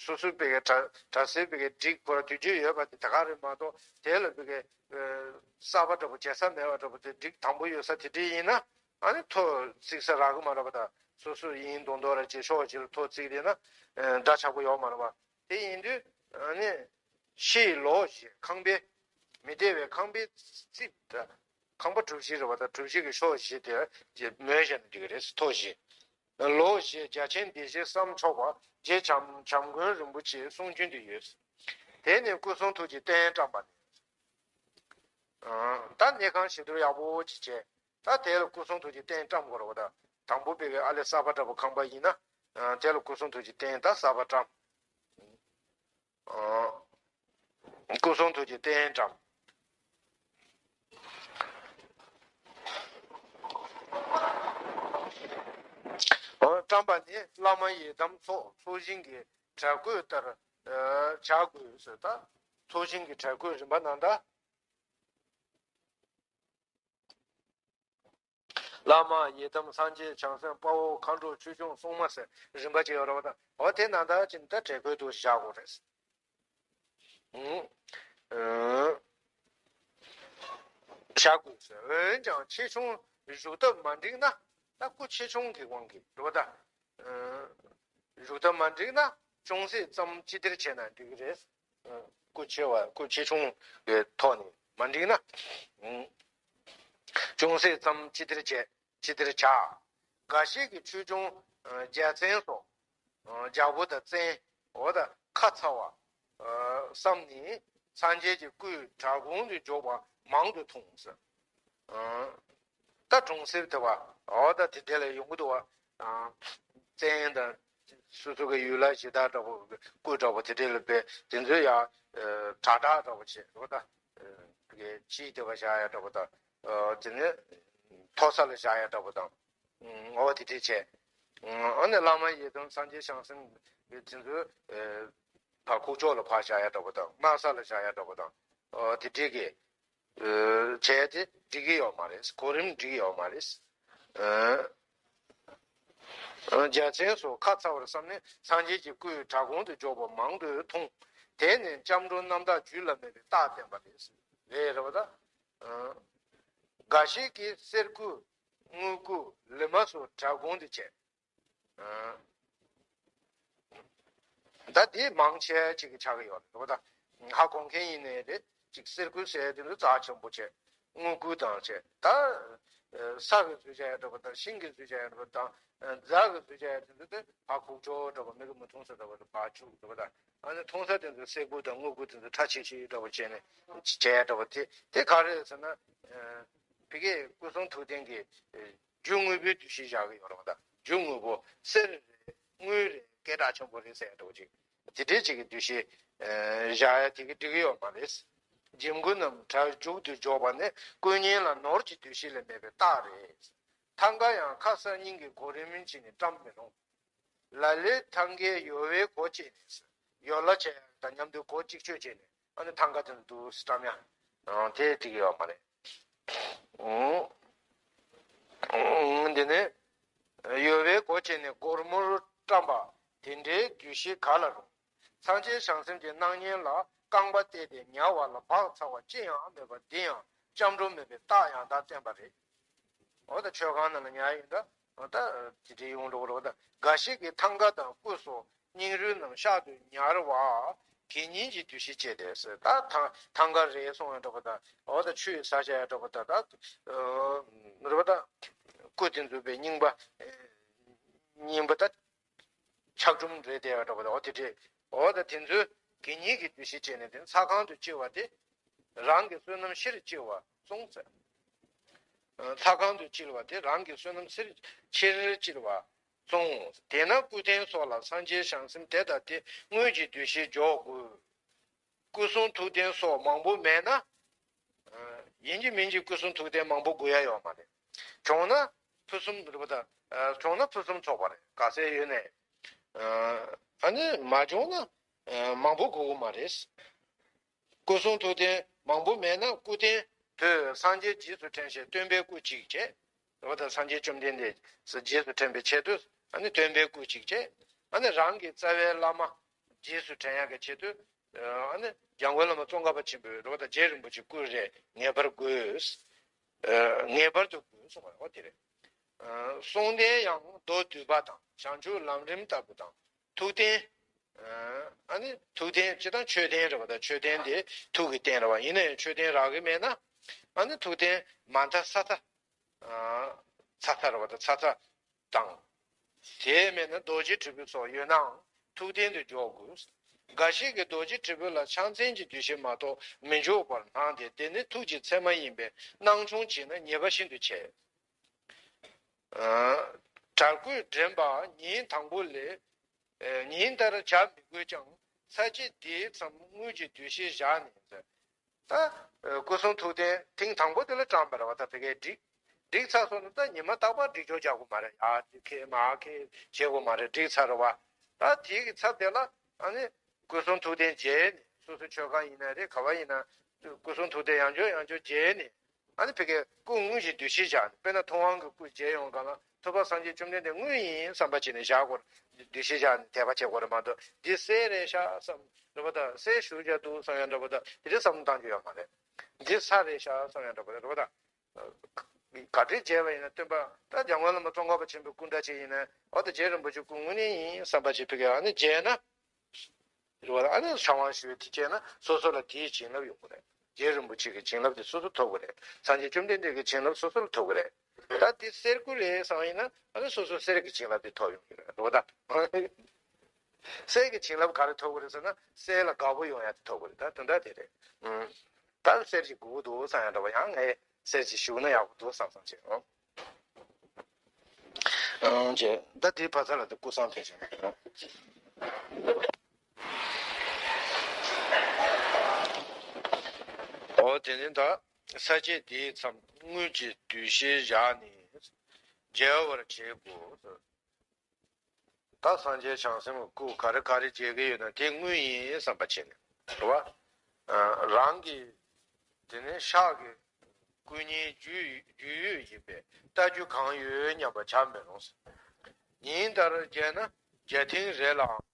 སོ་སོའི་བི་གའི་གྲྭ་གྲྭ་སའི་བི་གའི་སྒྲིག་ཁོ་ར་དུས་རྒྱུན་ཡོད་པ་དེ་ད་ག་རེད་མ་གཏོགས་དེ་ལ་བི་གའི་གསར་པ་འདྲ་པོ་བྱེད་ས་མེད་པ་འདྲ་པོ་དེ་སྒྲིག་དམ་པོ་ཡོད་ས་དེ་འདྲས་ཡིན་ན་ཨ་ནི་ཐོ་བརྩིགས་ས་རག་གི་མ་རེད་པ། ད་སོ་སོ་ཡིན་མདོག་མདོག་ར་བྱེད་ཕྱོགས་བཞི་ལ་ཐོ་བརྩིགས་དེ་ན་འདྲ་ཆགས་པོ་ཡོད་མ་རེད་པ། དེ་ཡིན་དུས་ཨ་ནི་ཕྱི་ཡི་ལོགས་བཞི་ཁང་པའི་ མི་བདེ་བའི་ཁང་པའི་རྩིབས། ཁང་པ་གྲུ་བཞི་རེད་པ། ད་གྲུ་བཞི་གི་ཕྱོགས་བཞི་དེ་མོས་བྱས་ན་འགྲིག་གི་རེད། ཐོག་བཞི། ལོགས་བཞི། རྒྱ་ཆེན་སྡེ་བཞི་བསམ་ཆོག་པ། རྗེ་བྱམས་བྱམས་མགོན་རིན་པོ་ཆེའི་གསུང་རྒྱུན་དུ་ཡོད། དེ་ནས་སྐུ་གསུང་ཐུགས་ཀྱི་རྟེན་བཀྲམ་པ་ནི། ད་གནས་ཁང་ཞིབ་བསྡུར་ཡག་པོ་ཅིག་བྱས། ད་དེ་ལ་སྐུ་གསུང་ཐུགས་ཀྱི་རྟེན་བཀྲམ་དགོས་རེད་པ། ད་དང་པོ་དཔེ་གི་ཨ་ལེ་གསར་པ་འདྲ་པོ་ཁང་པ་ཡིན་ན། དེ་ལ་སྐུ་གསུང་ཐུགས་ཀྱི་རྟེན་ད་གསར་པ་བཀྲམ། སྐུ་གསུང་ཐུགས་ཀྱི་རྟེན་བཀྲམ། བཀྲམ་པ་ནི་བླ་མ་ཡི་དམ་ཚོགས་ཚོགས་ཞིང་གི་གྲལ་བཀོད་ལྟར་བྱ་དགོས་ཟེར། ད་ཚོགས་ཞིང་གི་གྲལ་བཀོད་རིམ་པ་ནང་ད། བླ་མ་ཡི་དམ་སངས་རྒྱས་བྱང་སེམས་དཔའ་བོ་མཁའ་འགྲོ་ཆོས་སྐྱོང་སྲུང་མ་ཟེར་རིམ་པ་ཅིག་ཡོད་རེད་པ། ད་འོ་དེ་ནང་ད་ཅིག་ད་གྲལ་བཀོད་དུ་བཞག་དགོས་རེད། ཨུ། བཞག་དགོས་ཟེར། འོན་ཀྱང་ཆེ་ཆུང་བཞུགས་ཐབས་མ་འགྲིག་ན། ད་སྐུ་ཆེ་ཆུང་གི་དབང་གིས་རེད་པ། ད་བཞུགས་ཐབས་མ་འགྲིག་ན་ཅུང་ཟད་ཙམ་ཅི་བདེར་བྱས་ན་འགྲིག་གི་རེད། སྐུ་ཆེ་བ་སྐུ་ཆེ་ཆུང་གི་ཐོག་ནས་མ་འགྲིག་ན། ཅུང་ཟད་ཙམ་ཅི་བདེར་བྱས། ཅི་བདེར་བྱ། འགའ་ཞིག་གིས་ཆོས་སྐྱོང་རྒྱལ་བཙན་སོགས། རྒྱལ་པོ་དང་བཙན། འོ་ད་ཁ་ཚ་བ་བསམ་ནས་སངས་རྒྱས་ཀྱི་སྐུའི་བྲག་ཁུང་དུ་འཇོག་པ་མང་དུ་མཐོང་ཟེར། ད་གྲོང་གསེབ་དེ་བ་འོ་ད་དེ་འདྲ་ལ་ཡོང་གི་འདུག་བ། བཙན་དང་སོ་སོ་གི་ཡུལ་ལྷ་གཞི་བདག་འདྲ་པོ་སྐུ་འདྲ་པོ་དེ་འདྲ་ལ་བས་དེ་ཚོས་ཡང་གྲ་སྒྲིག་འདྲ་པོ་བྱེད་རོགས་ད། གི་ཕྱིའི་དེ་བ་བཞག་ཡ་འདྲ་པོ་དང་། དེ་ནས་མཐོ་ས་ལ་བཞག་ཡ་འདྲ་པོ་དང་། ངོ་བོ་དེ་འདྲས་བྱས། ཨ་ནི་བླ་མ་ཡི་དམ་སངས་རྒྱས་བྱང་སེམས་དེ་ཚོའི་ཕར་ཁུག་ཀྱོག་ལ་ཕར་བཞག་ཡ་འདྲ་པོ་དང་། སྣག་ས་ལ་བཞག་ཡ་འདྲ་པོ་དང་། དེ་འདྲས་ཀྱི་བྱས་ཏེ་འགྲིག་གི་ཡོད་མ་རེད། གོ་རིམ་འགྲིག་གི་ཡོད་མ་རེད། རྒྱལ་བཙན་སོགས་ཁ་ཚ་བར་བསམ་ནས་སངས་རྒྱས་ཀྱི་སྐུའི་བྲག་ཁུང་དུ་འཇོག་པ་མང་དུ་མཐོང་། དེ་ནི་སྐྱབས་འགྲོ་རྣམ་དག་རྒྱུད་ལ་མེད་པའི་རྟགས་བསྟན་པ་རེད། རེད་རེད་པ། ད་འགའ་ཞིག་གིས་གསེར་སྐུ་དངུལ་སྐུ་ལི་མ་སོགས་བྲག་ཁུང་དུ་བྱས། ད་དེ་མང་ཆེ་ཅིག་གི་ཆགས་ཀྱི་ཡོད་རེད་པ། ད་ཧ་གོ་མཁན་ཡིན་ནའི་རེད། ཅིག་གསེར་སྐུ་ཟེར་དེ་ཚོ་རྩ་ཆེན་པོ་བྱས། དངུལ་སྐུ་དང་བྱས། ད་ས་གི་བཟོས་བྱས་ཡ་འདྲ་པོ་དང་ཤིང་གི་བཟོས་བྱས་ཡ་འདྲ་པོ་དང་རྫ་གི་བཟོས་བྱས་ཡ་དེ་ཚོ་དེ་ཕར་ཁུག་ཀྱོག་འདྲ་པོ་མིག་གིས་མི་མཐོང་ས་འདྲ་པོ་དང་ཕར་བཅུག་འདྲ་པོ་དང་། ཨ་ནི་མཐོང་ས་དེ་ཚོ་གསེར་སྐུ་དང་དངུལ་སྐུ་དེ་ཚོ་ཁྲ་ཆིལ་ཆིལ་འདྲ་པོ་བྱས་ནས་བྱས་ཡ་འདྲ་པོ་དེ་དེ་ག་རེ་རེད་ཟེར་ན། ཕ་གིའི་སྐུ་གསུང་ཐུགས་རྟེན་གྱི་རྒྱུ་དངོས་པོའི་འདུ་ཤེས་བཞག་གི་ཡོད་རེད་པ། ད་རྒྱུ་དངོས་པོ་གསེར་རེད། དངུལ་རེད། སྐད་གྲགས་ཆེན་པོ་རེད་ཟེར་ཡ་འདྲ་པོ་ཅིག་དེ་འདྲའི་ཅིག་གི་འདུ་ཤེས་བཞག་ཡ་དེ་གི་འགྲིག་གི་ཡོད་མ་རེད། འཇིམ་སྐུ་རྣམས་གྲལ་མཇུག་ཏུ་འཇོག་པ་ནི་སྐུ་བརྙན་ལ་ནོར་གྱི་འདུ་ཤེས་ལས་མེད་པའི་རྟགས་རེད། ཐང་ག་ཡང་ཁ་གསར་རྙིང་གི་གོ་རིམ་བྱས་ནས་བཀྲམ་མི་རུང་། ལ་ལས་ཐང་གའི་ཡོལ་བའི་སྒོ་བཅད་ནས། ཡོལ་བ་བྱས་དང་མཉམ་དུ་སྒོ་གཅིག་ཆོད་བྱས་ནས་ཨ་ནི་ཐང་ག་དེ་ཚོ་འདུག་སེ་བཀྲམ་ཡ། དེ་འགྲིག་གི་ཡོད་མ་རེད། འདི་ནི་ཡོལ་བའི་སྒོ་བཅད་ནས་སྒོར་མོར་བཀྲམ་པ་དེ་འདྲའི་འདུ་ཤེས་ག་ལ་རུང་། སངས་རྒྱས་བྱང་སེམས་ཀྱི་སྣང་བརྙན་ལ་རྐང་པ་གཏད་དེ་ཉལ་བ་ལ་བག་ཚ་བ་ཅི་ཡང་མེད་པ་འདི་ཡང་སྐྱབས་འགྲོ་མེད་པའི་རྟགས་ཡང་དག་བསྟན་པ་རེད། འོ་ད་མཆོད་ཁང་ནང་ལ་ཉལ་ཡིན་ད། འོ་ད་དེ་འདྲའི་ཡོང་འགྲོ་གི་རེད། འོ་ད་འགའ་ཞིག་གིས་ཐང་ག་དང་སྐུ་སོགས་རྙིང་རུལ་རྣམས་གཤག་ཏུ་ཉར་བ་དགེ་བསྙེན་གྱི་འདུ་ཤེས་བསྐྱེད་དེ་ཟེར། ད་ཐང་ཐང་ག་རལ་སོང་ཡ་འདྲ་པོ་དང་། འོ་ད་ཆུ་ཡི་ས་ཆ་ཡ་འདྲ་པོ་དང་། ད་རེད་པ། ད་སྐུ་དེ་ཚོ་པའི་རྙིང་པ་རྙིང་པ་ད་ཆག་གྲུམ་རེད་དེ་ཡ་འདྲ་པོ་དང་། འོ་དེ་འདྲས། འོ་ད་དེ་ཚོའི་དགེ་བསྙེན་གྱི་འདུ་ཤེས་བསྐྱེད་ནས་དེ་ཚ་ཁང་དུ་བཅུག་པ་དེ། རང་གི་བསོད་ནམས་ཕྱིར་བསྐྱིལ་བ་གསུངས་ཟེར། ཚ་ཁང་དུ་བསྐྱིལ་བ་དེ་རང་གི་བསོད་ནམས་ཕྱིར་ཕྱིར་བསྐྱིལ་བ་གསུངས། དེས་ན་སྐུ་རྟེན་སོགས་ལ་སངས་རྒྱས་བྱང་སེམས་དེ་དང་དེ་དངོས་ཀྱི་འདུ་ཤེས་འཇོག་དགོས། སྐུ་གསུང་ཐུགས་རྟེན་སོགས་མང་པོ་མེད་ན། ཡིན་གཅིག་མིན་གཅིག་སྐུ་གསུང་ཐུགས་རྟེན་མང་པོ་དགོས་ཡ་ཡོད་མ་རེད། བྱུང་ན་ཕུན་སུམ་རེད་པ། ད་བྱུང་ན་ཕུན་སུམ་ཚོགས་པ་རེད། ག་ཚད་ཡོད་ནའི། ཨ་ནི་མ་བྱུང་ན་མང་པོ་དགོས་ཀྱི་མ་རེད། སྐུ་གསུང་ཐུགས་རྟེན་མང་པོ་མེད་ན་སྐུ་རྟེན་དུ་སངས་རྒྱས་རྗེས་སུ་དྲན་ཞིང་སྟོན་པའི་སྐུ་གཅིག་བྱས། འོ་ད་སངས་རྒྱས་བཅོམ་ལྡན་འདས་རྗེས་སུ་དྲན་པའི་ཆེད་དུ་ཨ་ནི་སྟོན་པའི་སྐུ་གཅིག་བྱས། ཨ་ནི་རང་གི་རྩ་བའི་བླ་མ་རྗེས་སུ་དྲན་ཡག་གི་ཆེད་དུ་ཨ་ནི་འཇམ་མགོན་བླ་མ་ཙོང་ཁ་པ་ཆེན་པོས་རེད་པ། ད་རྗེ་རིན་པོ་ཆེའི་སྐུ་རེ་ངེས་པར་དགོས། ངེས་པར་དུ་དགོས་གསུངས་པ་འོ་དེ་རེད། གསུང་རྟེན་ཡང་མདོ་སྡུད་པ་དང་བྱང་ཆུབ་ལམ་རིམ་ལྟ་བུ་དང་། ཐུགས་རྟེན། ཨ་ནི་ཐུགས་རྟེན་སྤྱིར་བཏང་མཆོད་རྟེན་རེད་བ། ད་མཆོད་རྟེན་དེ་ཐུགས་ཀྱི་རྟེན་རེད་བ། ཡིན་ན་ཡང་མཆོད་རྟེན་རག་གི་མེད་ན། ཨ་ནི་ཐུགས་རྟེན་མ་མཐའ་ས་མཐའ། ཚ་མཐའ་རེད་བ། ད་ཚ་མཐའ་དང་། དེ་མེད་ན་རྡོ་རྗེ་དྲིལ་བུ་སོགས་ཡོད་ནའང་ཐུགས་རྟེན་དུ་འཇོག་དགོས། འགའ་ཞིག་གིས་རྡོ་རྗེ་དྲིལ་བུ་ལ་ཕྱག་མཚན་གྱི་འདུ་ཤེས་མ་གཏོགས་མི་འཇོག་པར་སྣང་སྟེ། དེ་ནི་ཐུགས་ཀྱི་མཚན་མ་ཡིན་པས་སྣང་ཆུང་བྱས་ན་ཉེས་པ་ཤིན་ཏུ་ཆེ། དྲག་པོས་འདྲེན་པ་ཉིན་དང་པོ་ལས། ཉིན་ལྟར་བྱ་མི་དགོས་ཀྱང་ཚར་གཅིག་འདིའི་མཚམས་དངུལ་གྱི་འདུ་ཤེས་བཞག་ནས། ད་སྐུ་གསུང་ཐུགས་རྟེན་ཐེངས་དང་པོ་དེ་ལ་བཀྲམ་པ་རེད་བ། ད་ཕ་གིར་བསྒྲིགས། བསྒྲིགས་ཚར་སོང་ན་ད་ཉི་མ་རྟག་པར་བསྒྲིགས་སྦྱོར་རྒྱག་དགོས་མ་རེད། ཡར་འཁྱེར་མར་འཁྱེར་བྱེད་དགོས་མ་རེད། བསྒྲིགས་ཚར་རེད་བ། ད་དེའི་གི་ཚབ་དེ་ལ་ཨ་ནི་སྐུ་གསུང་ཐུགས་རྟེན་མཇལ་ནས། སོ་སོ་མཆོད་ཁང་ཡིན་ན་རེད། ག་བ་ཡིན་ན་སྐུ་གསུང་ཐུགས་རྟེན་ཡང་བསྐྱར་ཡང་བསྐྱར་མཇལ་ནས། ཨ་ནི་ཕ་གིར་སྐུ་དངོས་ཀྱི་འདུ་ཤེས་བཞག་ནས། དཔེར་ན་ཐུབ་དབང་གི་སྐུ་མཇལ་ཡོང་སྒང་ལ་ཐུབ་པ་སངས་རྒྱས་བཅོམ་ལྡན་འདས་དངོས་ཡིན་བསམ་པ་བྱས་ནས་བཞག་དགོས་རེད། འདུ་ཤེས་བཞག་ནས་དད་པ་བྱེད་དགོས་རེད་མ་གཏོགས། འདི་གསེར་རེད་ཤག་བསམ་རེད་བ། ད་གསེར་ཞུ་རྒྱག་འདུག་བསམ་ཡང་འདྲ་བ། ད་དེ་འདྲའི་བསམ་བློ་བཏང་རྒྱུ་ཡོད་མ་རེད། འདི་ས་རེད་ཤག་བསམ་ཡང་འདྲ་བ་རེད་བ། ད་ག་འདྲས་མཇལ་བ་ཡིན་ན་སྟོན་པ་ད་འཇམ་མགོན་བླ་མ་ཙོང་ཁ་པ་ཆེན་པོའི་སྐུ་འདྲ་ཅིག་ཡིན་ན། འོ་ད་རྗེ་རིན་པོ་ཆེ་སྐུ་དངོས་གནས་ཡིན་བསམ་པ་ཅིག་ཕ་གིར་ཨ་ནི་མཇལ་ན། རེད་བ། ཨ་ནི་ཕྱག་དབང་ཞུས་དེ་བྱས་ན་སོ་སོ་ལ་དེའི་བྱིན་རླབས་ཡོང་གི་རེད། རྗེ་རིན་པོ་ཆེ་གི་བྱིན་རླབས་དེ་སོ་སོ་ཐོབ་གི་རེད། སངས་རྒྱས་བཅོམ་ལྡན་འདས་ཀྱི་བྱིན་རླབས་སོ་སོ་ལ་ཐོབ་གི་རེད། ད་དེ་གསེར་སྐུ་རེད་བསམ་ཡིན་ན་ཨ་ནི་སོ་སོ་གསེར་གྱི་བྱིན་རླབས་དེ་ཐོབ་ཡོང་གི་རེད། རེད་བ། ད་གསེར་གྱི་བྱིན་རླབས་ག་རེ་ཐོབ་གི་རེད་ཟེར་ན་གསེར་ལ་དགའ་པོ་ཡོང་ཡ་དེ་ཐོབ་གི་རེད། ད་དེ་འདྲ་དེ་རེད། ཨང་། ད་གསེར་གྱི་དགོས་འདུག་བསམ་ཡང་འདྲ་བ། ཡང་ངས་གསེར་གྱི་ཞུགས་ན་ཡག་པོ་འདུག་བསམ་བསམ་བྱས། ཨང་། ཨང་། བྱས། ད་དེའི་ཕ་ཚ་ལ་དེ་སྐུ་སྲུང་ཕེབས་ཤིང་། འོ་དེ་ནི་ད་ས་བཅད་འདིའི་མཚམས་དངུལ་གྱི་འདུ་ཤེས་བཞག་ནས་མཇལ་བར་བྱེད་དགོས། ད་སངས་རྒྱས་བྱང་སེམས་ཀྱི་སྐུ་ག་རེ་ག་རེ་མཇལ་གྱི་ཡོད་ན་དེ་དངུལ་ཡིན་བསམ་པ་བྱས་ནས། རེད་བ། རང་གི་དེ་ནས་ཤག་གི་སྐུ་བརྙན་རྒྱུས་རྒྱུས་ཡོད་ཡིན་པས་ལྟ་རྒྱུ་གང་ཡོད་སྙམ་པ་བྱ་མི་རུང་། ཉིན་ལྟར་མཇལ་ན་བརྒྱ་ཐེངས་རེ་ལའང་